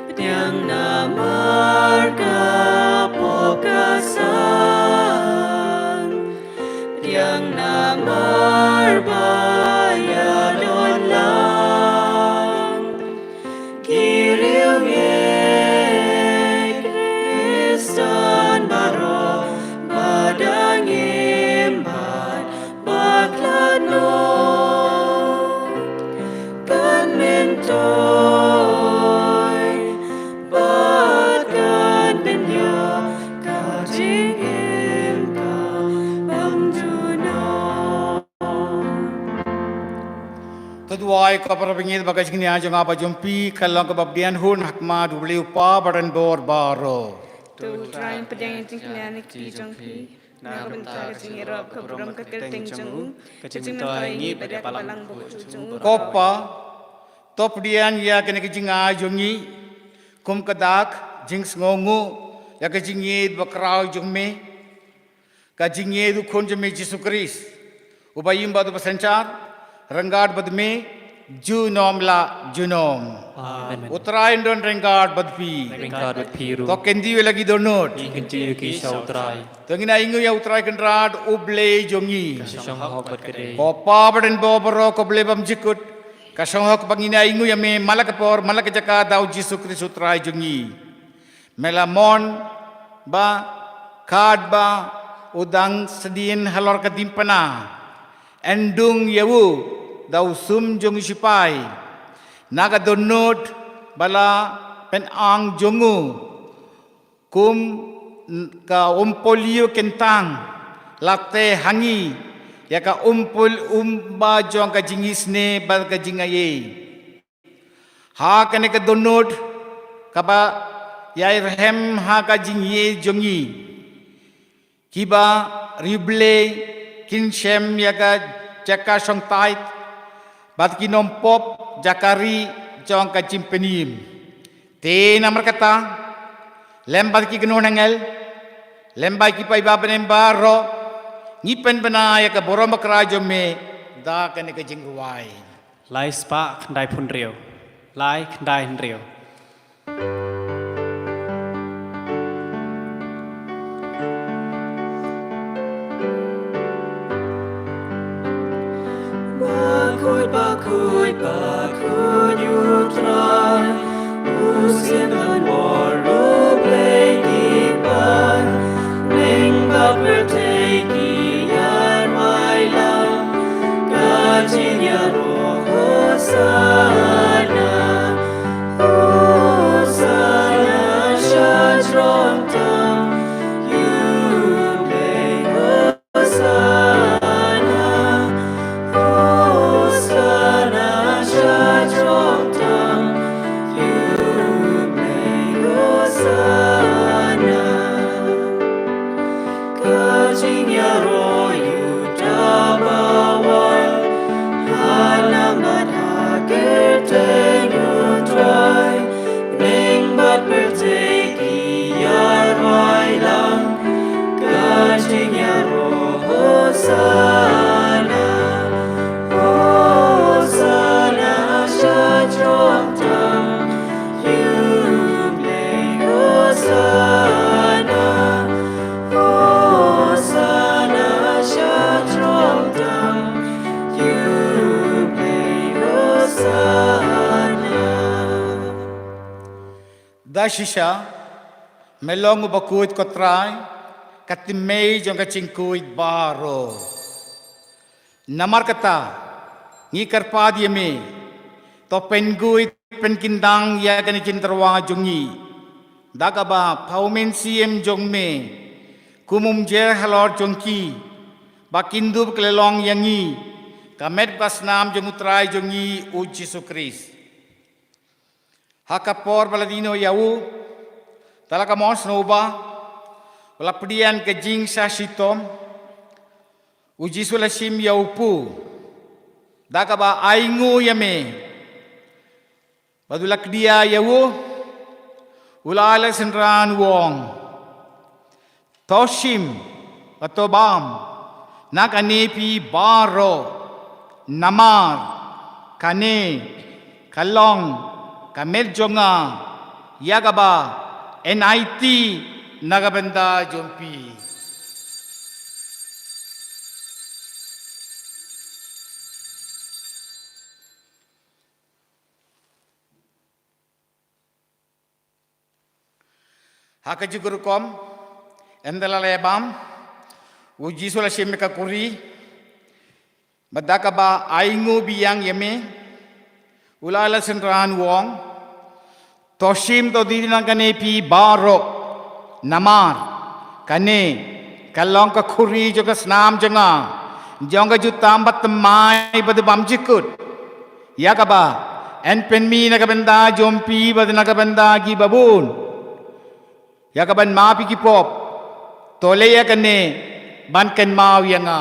Pdiang namar ka pop ka san, pdiang namar ba ïadon lang. Ki riewngeit Khristan baroh ba dang im bad ba khlad noh, kan myntoi bad kan pynïoh ka jingim ka bym junom. To duwai ko para bangeit ba ka jingïaid jong nga bad jong phi kan long kaba pdiang hun ha khmat U Blei U Kpa Badonbor baroh. To U Trai un pdiang ïa ka jingkñia na ka kti jong phi, na ka bynta ka jingïarap ka burom ka kyrteng jong u, ka jingmyntoi ïa ngi bad ïa ka balang bakhuid jong u. Ko Pa, to pdiang ïa kane ka jingai jong ngi kum ka dak jingsngewnguh ïa ka jingïeid bakhraw jong me, ka jingïeid u Khun jong me Jisu Khrist, uba im bad uba synshar ryngkat bad me junom la junom. Amen. U Trai un don ryngkat bad phi. Ryngkat bad phi ruh. To kyntiew ïa la ki dohnud. Ngi kyntiew ïa ki sha U Trai. To ngin ainguh ïa U Trai Kynrad U Blei jong ngi. Ka shong hok bad ka dei. Ko Pa Badonbor baroh, ko Blei bymjukut, ka shong hok ba ngin ainguh ïa me man la ka por man la ka jaka da u Jisu Khrist U Trai jong ngi. Me la mon ba katba u dang sdien halor ka diengphna, yn dung ïa u da u sum jong u sipai na ka dohnud ba la pynang jong u, kum ka umpohliew kyntang, la teh ha ngi ïa ka umpol umba jong ka jingisynei bad ka jingaiei. Ha kane ka dohnud kaba ïai rhem ha ka jingïeid jong ngi, kiba riewblei kin shem ïa ka jaka shongthait bad kin ym pop jaka ri jong ka jingpynim. Te namar kata, lem bad ki kynhun angel, lem bad ki paidbah bymman baroh, ngi pynbna ïa ka burom bakla jong me da kane ka jingrwai. Lai spah khyndai phew hynriew. Lai khyndai hynriew. Bakhuid, bakhuid, bakhuid ïa U Trai, u sien don bor, u Blei ki paid, bneng bad pyrthei ki ïarwai lang, ka jingïaroh Hosana. Hosana sha jrong tam ïa U Blei, Hosana. Hosana sha jrong tam ïa U Blei, Hosana. Ka jingïaroh ïa uta ba wan ha nam bad ha kyrteng U Trai, bneng bad pyrthei ki ïarwai lang, ka jingïaroh Hosana. Hosana sha jrong tam ïa U Blei, Hosana. Hosana sha jrong tam ïa U Blei, Hosana. Da shisha me long uba khuid ko Trai, ka tymmen jong ka jingkhuid baroh. Namar kata, ngi kyrpad ïa me, to pynkhuid pynkyndang ïa kane ka jingtyrwa jong ngi da kaba pha U Mynsiem jong me, kum u mjur halor jong ki, ba kin dup kylla long ïa ngi ka met ka snam jong U Trai jong ngi U Jisu Khrist. Ha ka por ba la die noh ïa u, da la ka mon sngewbha, u la pdiang ka jingshah shitom, U Jisu u la shim ïa u kpu da kaba ainguh ïa me. Bad u la kdiah ïa u, u la ai la synran u ong, to shim bad to bam na kane phi baroh, namar kane ka long ka met jong nga, ïa kaba yn aiti na ka bynta jong phi. Ha ka jingkyrkhu, ynda la ïa bam, U Jisu u la shim ïa ka khuri, bad da kaba ainguh biang ïa me, u la ai la synran u ong, to shim to die na kane phi baroh, namar kane ka long ka khuri jong ka snam jong nga, jong ka jutang bad thymmai bad bymjukut, ïa kaba yn pynmih na ka bynta jong phi bad na ka bynta ki babun, ïa kaban map ïa ki pop. To leh ïa kane ban kynmaw ïa nga.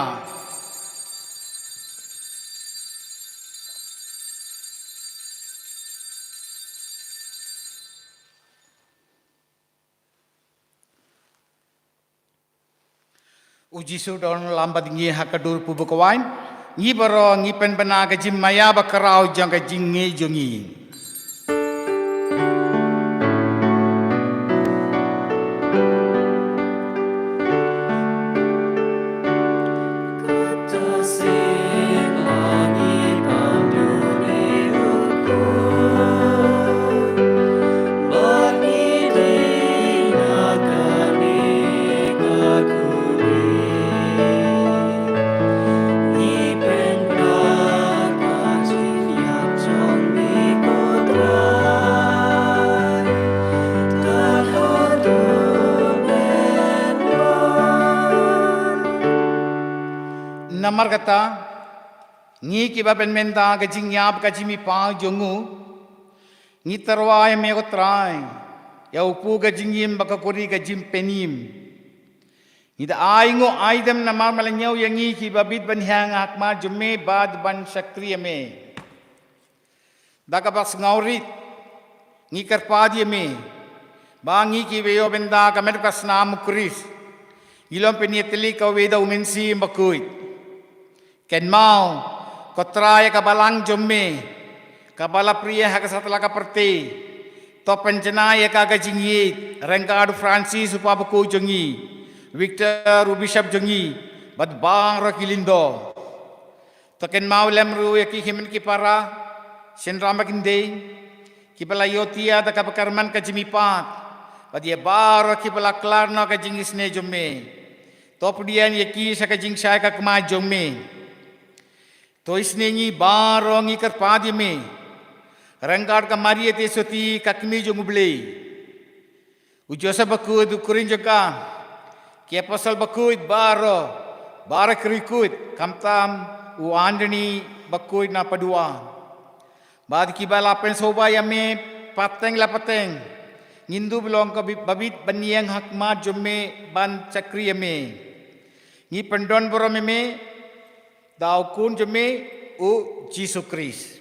U Jisu u don lam bad ngi ha ka dur pub ka waiñ. Ngi baroh ngi pynbna ka jingmaïa bakhraw jong ka jingngeit jong ngi. Namar kata, ngi kiba pynmynta ka jingïap ka jingmihpat jong u, ngi tyrwa ïa me ko Trai, ïa u kpu ka jingim bad ka khuri ka jingpynim. Ngi da ainguh aidem namar me la ñiew ïa ngi kiba bit ban hiar ha khmat jong me bad ban shakri ïa me. Da kaba sngewrit, Ngi kyrpad ïa me ba ngi kiba ïoh ban da ka met ka snam u Khrist, ngi long pynïatylli kawei da u Mynsiem Bakhuid. Kynmaw, ko Trai, ïa ka balang jong me kaba la prie ha ka satlak ka pyrthei. To pynjanai ïa ka ha ka jingïeit ryngkat u Francis u Papa Bakhuid jong ngi, Victor u Bishop jong ngi, bad baroh ki lyngdoh. To kynmaw lem ruh ïa ki hynmen ki para, shynrang ba kynthei, kiba la ïoh thiah da kaba kyrmen ka jingmihpat, bad ïa baroh kiba la khlad noh ka jingisynei jong me. To pdiang ïa ki sha ka jingshai ka khmat jong me. To isynei ïa ngi baroh, ngi kyrpad ïa me ryngkat ka Maria te sotti, ka kmie jong U Blei, u Joseph Bakhuid u khun jong ka, ki apostol bakhuid baroh, baroh ki riewkhuid, khamtam u Anthony Bakhuid na Padua, bad kiba la pynsngewbha ïa me pateng la pateng. Ngin dup long ka bit, ba bit ban ïeng ha khmat jong me ban shakri ïa me. Ngi pyndon burom ïa me da u Khun jong me, u Jisu Khrist.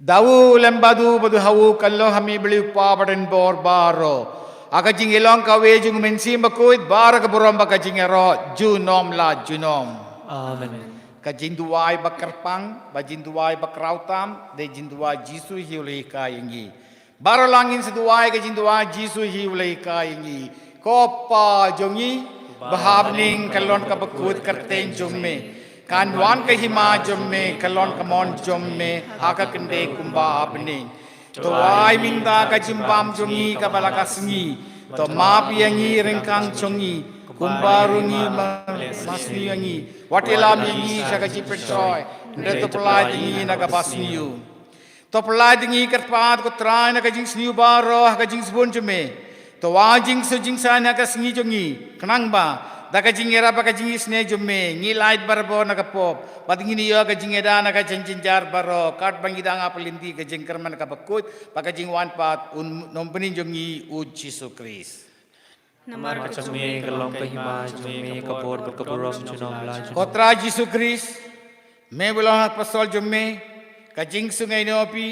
Da u lem bad u, bad ha u, kynnoh ha me Blei u Kpa badonbor baroh, ha ka jingïalong kawei jong u Mynsiem Bakhuid, baroh ka burom bad ka jingïaroh junom la junom. Amen. Ka jingduwai ba kyrpang, ba jingduwai ba khraw tam, dei jingduwai Jisu hi u la hikai ïa ngi. Baroh lang ngin sa duwai ka jingduwai Jisu hi u la hikai ïa ngi. Ko Pa jong ngi ba ha bneng, kan long kaba kut ka kyrteng jong me, kan wan ka hima jong me, kan long ka mon jong me ha ka khyndai kumba ha bneng. To ai mynta ka jingbam jong ngi kaba la ka sngi. To map ïa ngi ryngkang jong ngi, kumba ruh ngi map ïa ngi, wat ïalam ïa ngi sha ka jingpynshoi, hynrei to pyllait ïa ngi na kaba sniew. To pyllait ïa ngi kyrpad ko Trai na ka jingsniew baroh ha ka jingsbun jong me. To ai jingsuk jingsain ha ka sngi jong ngi, khnang ba da ka jingïarap bad ka jingisynei jong me, ngin lait barabor na ka pop, bad ngin ïoh ka jingïada na ka jingjynjar baroh, katba ngi dang ap lynti ka jingkyrmen kaba kut bad ka jingwan pat u Nongpynim jong ngi u Jisu Khrist. Namar ka jong me ka long ka hima, jong me ka bor bad ka burom junom la junom. Ko Trai Jisu Khrist, me ba long ha ki apostol jong me, ka jingsuk nga ïehnoh ïa phi,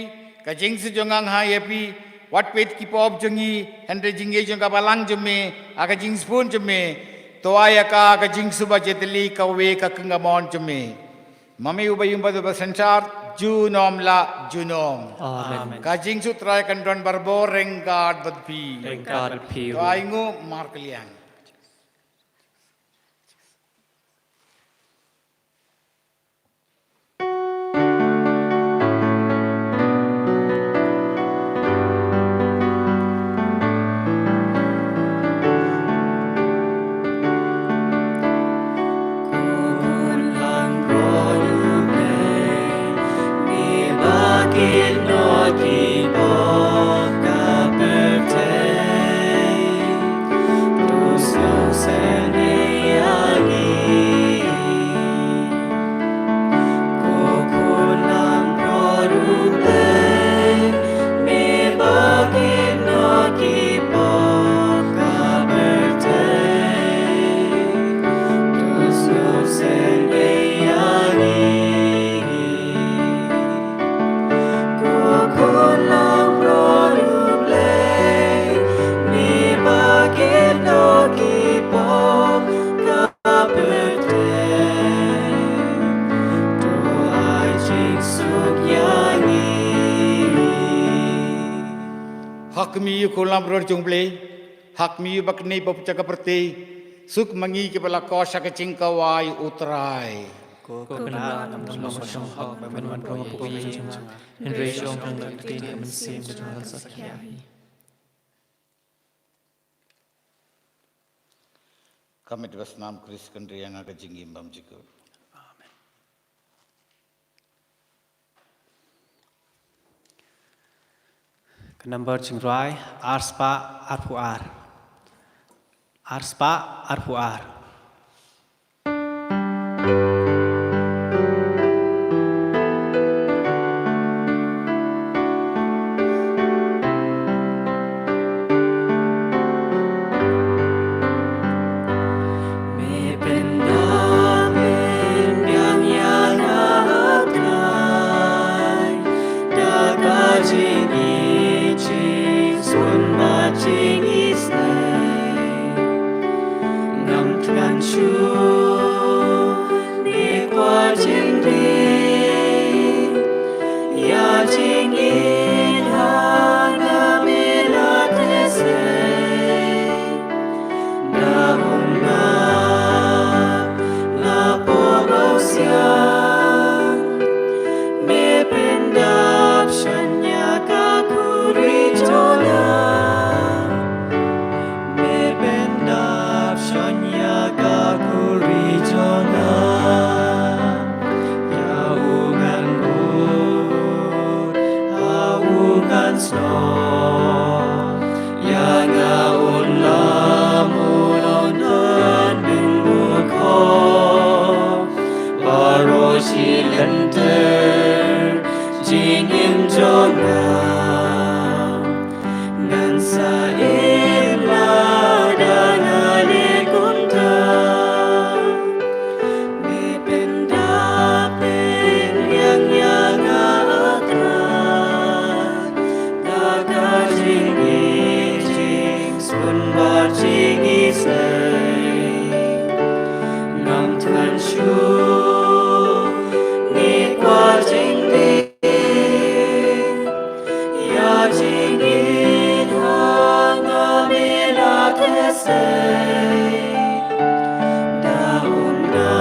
ka jingsuk jong nga nga ai ïa phi, wat peit ki pop jong ngi, hynrei jingïeit jong ka balang jong me, ha ka jingsbun jong me. To ai ïa ka ha ka jingsuk ba jylliew kawei ka kynja mon jong me. Ma me uba ïoh ba dei ba synshar junom la junom. Amen. Ka jingsuk Trai kan don barabor ryngkat bad phi. Ryngkat bad phi ruh. To ai nguh markylliang. Ha khmih ïa u khun langbrot jong U Blei, ha khmih ïa u ba knieh bapher jong ka pyrthei, suk ma ngi kiba la koh sha ka jingkhawai U Trai. Ko Kynrad, ngam don lang ba sngewhok ban wan rung ha pdeng jong nga, hynrei shu ong tang da ka ktien ka mynsiem ka jong nga kan sa khia hi. Ka met ba snam Khrist kan ri ïa nga ka jingim bymjukut. Amen. Ka number jingrwai, ar spah arphew ar. Ar spah arphew ar. Me pyndap shynna ka khuri jong nga. Me pyndap shynna ka khuri jong nga. Ïa u ngan buh ha u ngan snoh. Ïa nga un lam u nongpynbeit mukhoh. Baroh shi lynter jingim jong nga. Ngan sa im lada nga leh kumta. Me pyndap pynbiang ïa nga, A Trai. Da ka jingïeit, jingsngewbha, jingisynei. Ngam thngan shuh, ngi kwah jingdie. Ïa jingïeit ha nga me la khuslai. Da um nga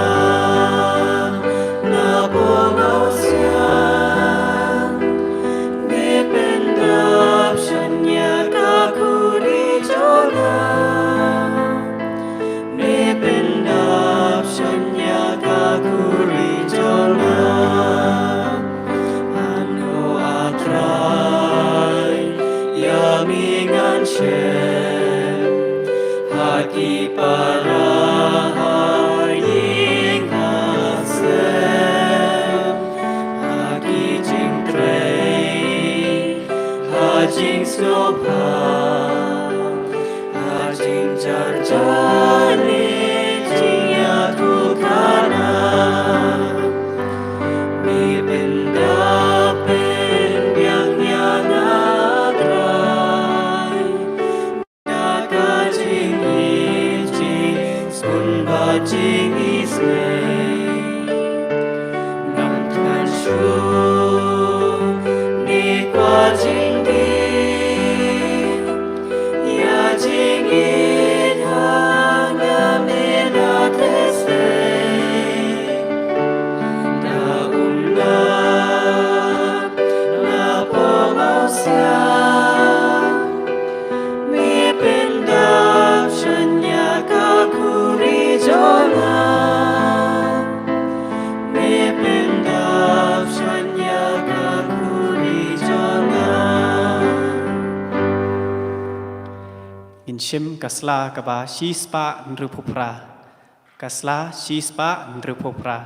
na pngan siang. Me pyndap shynna ka khuri jong nga. Me pyndap shynna ka khuri jong nga. Ano, A Trai, ïa me ngan shem. Ha ki para, ha ïing ha sem. Ha ki jingtrei, ha jingsngewbha. Ha jingjar jar ne jingïathuhkhana. Me pyndap pynbiang ïa nga, A Trai. Da ka jingïeit, jingsngewbha, jingisynei. Ngam thngan shuh, ngi kwah jingdie. Ïa jingïeit ha nga me la khuslai. Da um nga na pngan siang. Me pyndap shynna ka khuri jong nga. Me pyndap shynna ka khuri jong nga. Ngin shim ka sla kaba shispah hynriewphew phra. Ka sla shispah hynriewphew phra.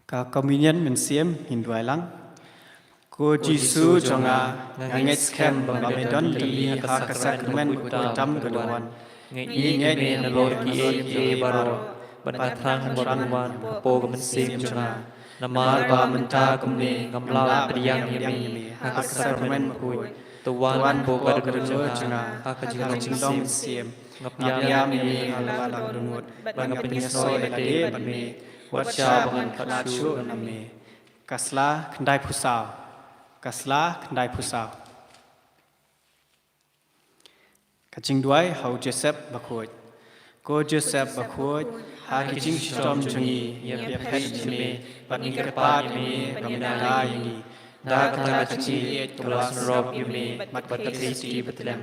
Ka Communion Mynsiem, ngin duwai lang. Ko Jisu jong nga, nga ngeit skhem ba me don tylli ha ka sakramen bakhuid tam ka dewon. Nga ïeit ïa me nalor kiei kiei baroh, bad nga thrang ba men wan hapoh ka mynsiem jong nga. Namar ba mynta kumne ngam lah ban pdiang ïa me ha ka sakramen bakhuid. To wan hapoh ka dohnud jong nga ha ka jinglong mynsiem. Nga pdiang ïa me ha la ka dohnud, bad nga pynïasnoh ïalade bad me, wat shah ba ngan khlad shuh na me. Ka sla khyndaiphew saw. Ka sla khyndaiphew saw. Ka jingduwai ha u Joseph bakhuid. Ko Joseph bakhuid, ha ki jingshitom jong ngi, ïa peit ïa me, bad ngi kyrpad ïa me ba men ïada ïa ngi. Da kata ka jingïeit kaba la synrop ïa me bad ka Khristi Bethlehem,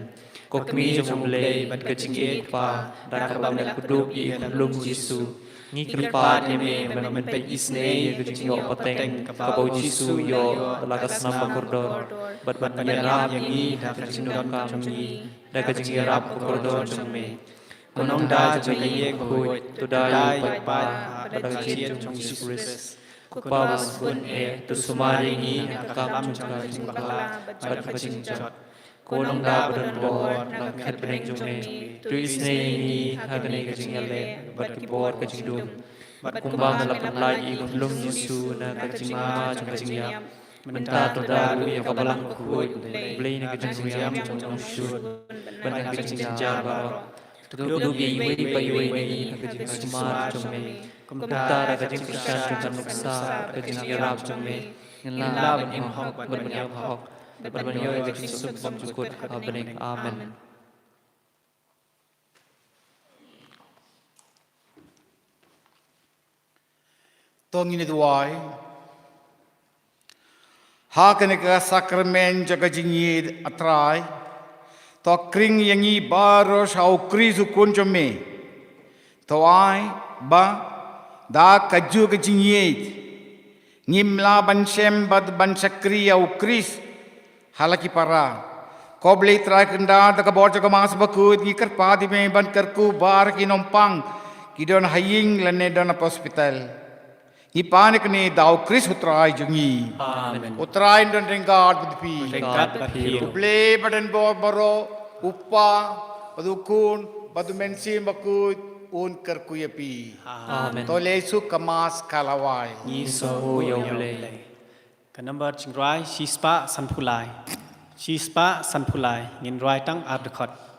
ko Kmie jong U Blei bad ka jingïeit Kpa, da kaba me la kdup ïa i khunlung Jisu. Ngi kyrpad ïa me ba men peit isynei ïa ka jingïoh pateng kaba u Jisu u ïoh da la ka snam bakordor, bad ban ïarap ïa ngi da ka jingdonkam jong ngi da ka jingïarap bakordor jong me. Ko Nongda jong ka ïing bakhuid, to da ïa u paidbah bad ka jied jong u Jisu Khrist. Ko Kpa ba sngewbha eh, to sumar ïa ngi ha ka kam jong ka jingbakla bad ka jingjot. Ko Nongda ba don bor na ka khet bneng jong me, to isynei ïa ngi ha kane ka jingïaleh bad ki bor ka jingdum. Bad kumba me la pynlait ïa i khunlung Jisu na ka jingma jong ka jingïap, mynta to da ruh ïa ka balang bakhuid U Blei na ka jingsngewsih jong u nongshun bad na ka jingjynjar baroh. To kdup ïa iwei pa iwei na ngi ha ka jingsumar jong me, kumta da ka jingkyrshan jong ka nuksa bad ka jingïarap jong me, ngin lah ban im hok bad ban ïap hok, bad ban ïoh ïa ka jingsuk bymjukut ha bneng. Amen. To ngin ïa duwai. Ha kane ka sakramen jong ka jingïeit, A Trai, to khring ïa ngi baroh sha U Khrist U Khun jong me. To ai ba da kajuh ka jingïeit ngim lah ban shem bad ban shakri ïa U Khrist ha la ki para. Ko Blei Trai, kynda da ka bor jong ka Mass Bakhuid ngi kyrpad ïa me ban kyrkhu baroh ki nongpang ki don ha ïing lane don ha hospital. Ngi pan ïa kane da U Khrist U Trai jong ngi. Amen. U Trai un don ryngkat bad phi. Ryngkat bad phi ruh. U Blei ba don bor baroh, U Kpa bad U Khun bad U Mynsiem Bakhuid un kyrkhu ïa phi. Amen. To leit suk, ka Mass ka la wai. Ngi sngewnguh ïa U Blei. Ka number jingrwai shispah sanphew lai. Shispah sanphew lai, ngin rwai tang ar dkhot.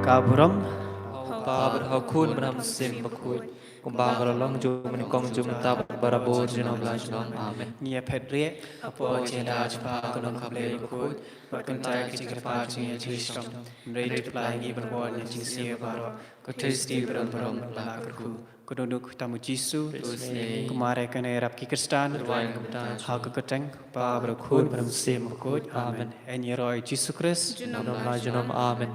Ka burom ha U Kpa bad ha U Khun bad ha U Mynsiem Bakhuid. Kumba ka la long, jong mynnyngkong, jong mynta bad barabor junom la junom. Amen. Ngi ïa phet rieh hapoh ka jingïada jong U Kpa, U Khun bad U Blei Bakhuid. Bad kumta ka jingkyrpad jong ngi ïa ka jingshitom, hynrei to plie ïa ngi ban bud na ka jingsniew baroh. Ko Khristan barim barim, la kyrkhu. Ko Dohnud Khyndai U Jisu, to sniew ïa ngi. Ko Maria kane ïarap ki Khristan, to duwai ïa ngi. Ha ka kyrteng U Kpa bad U Khun bad U Mynsiem Bakhuid. Amen. Amen. Ïaroh ïa U Jisu Khrist. Junom la junom. Amen.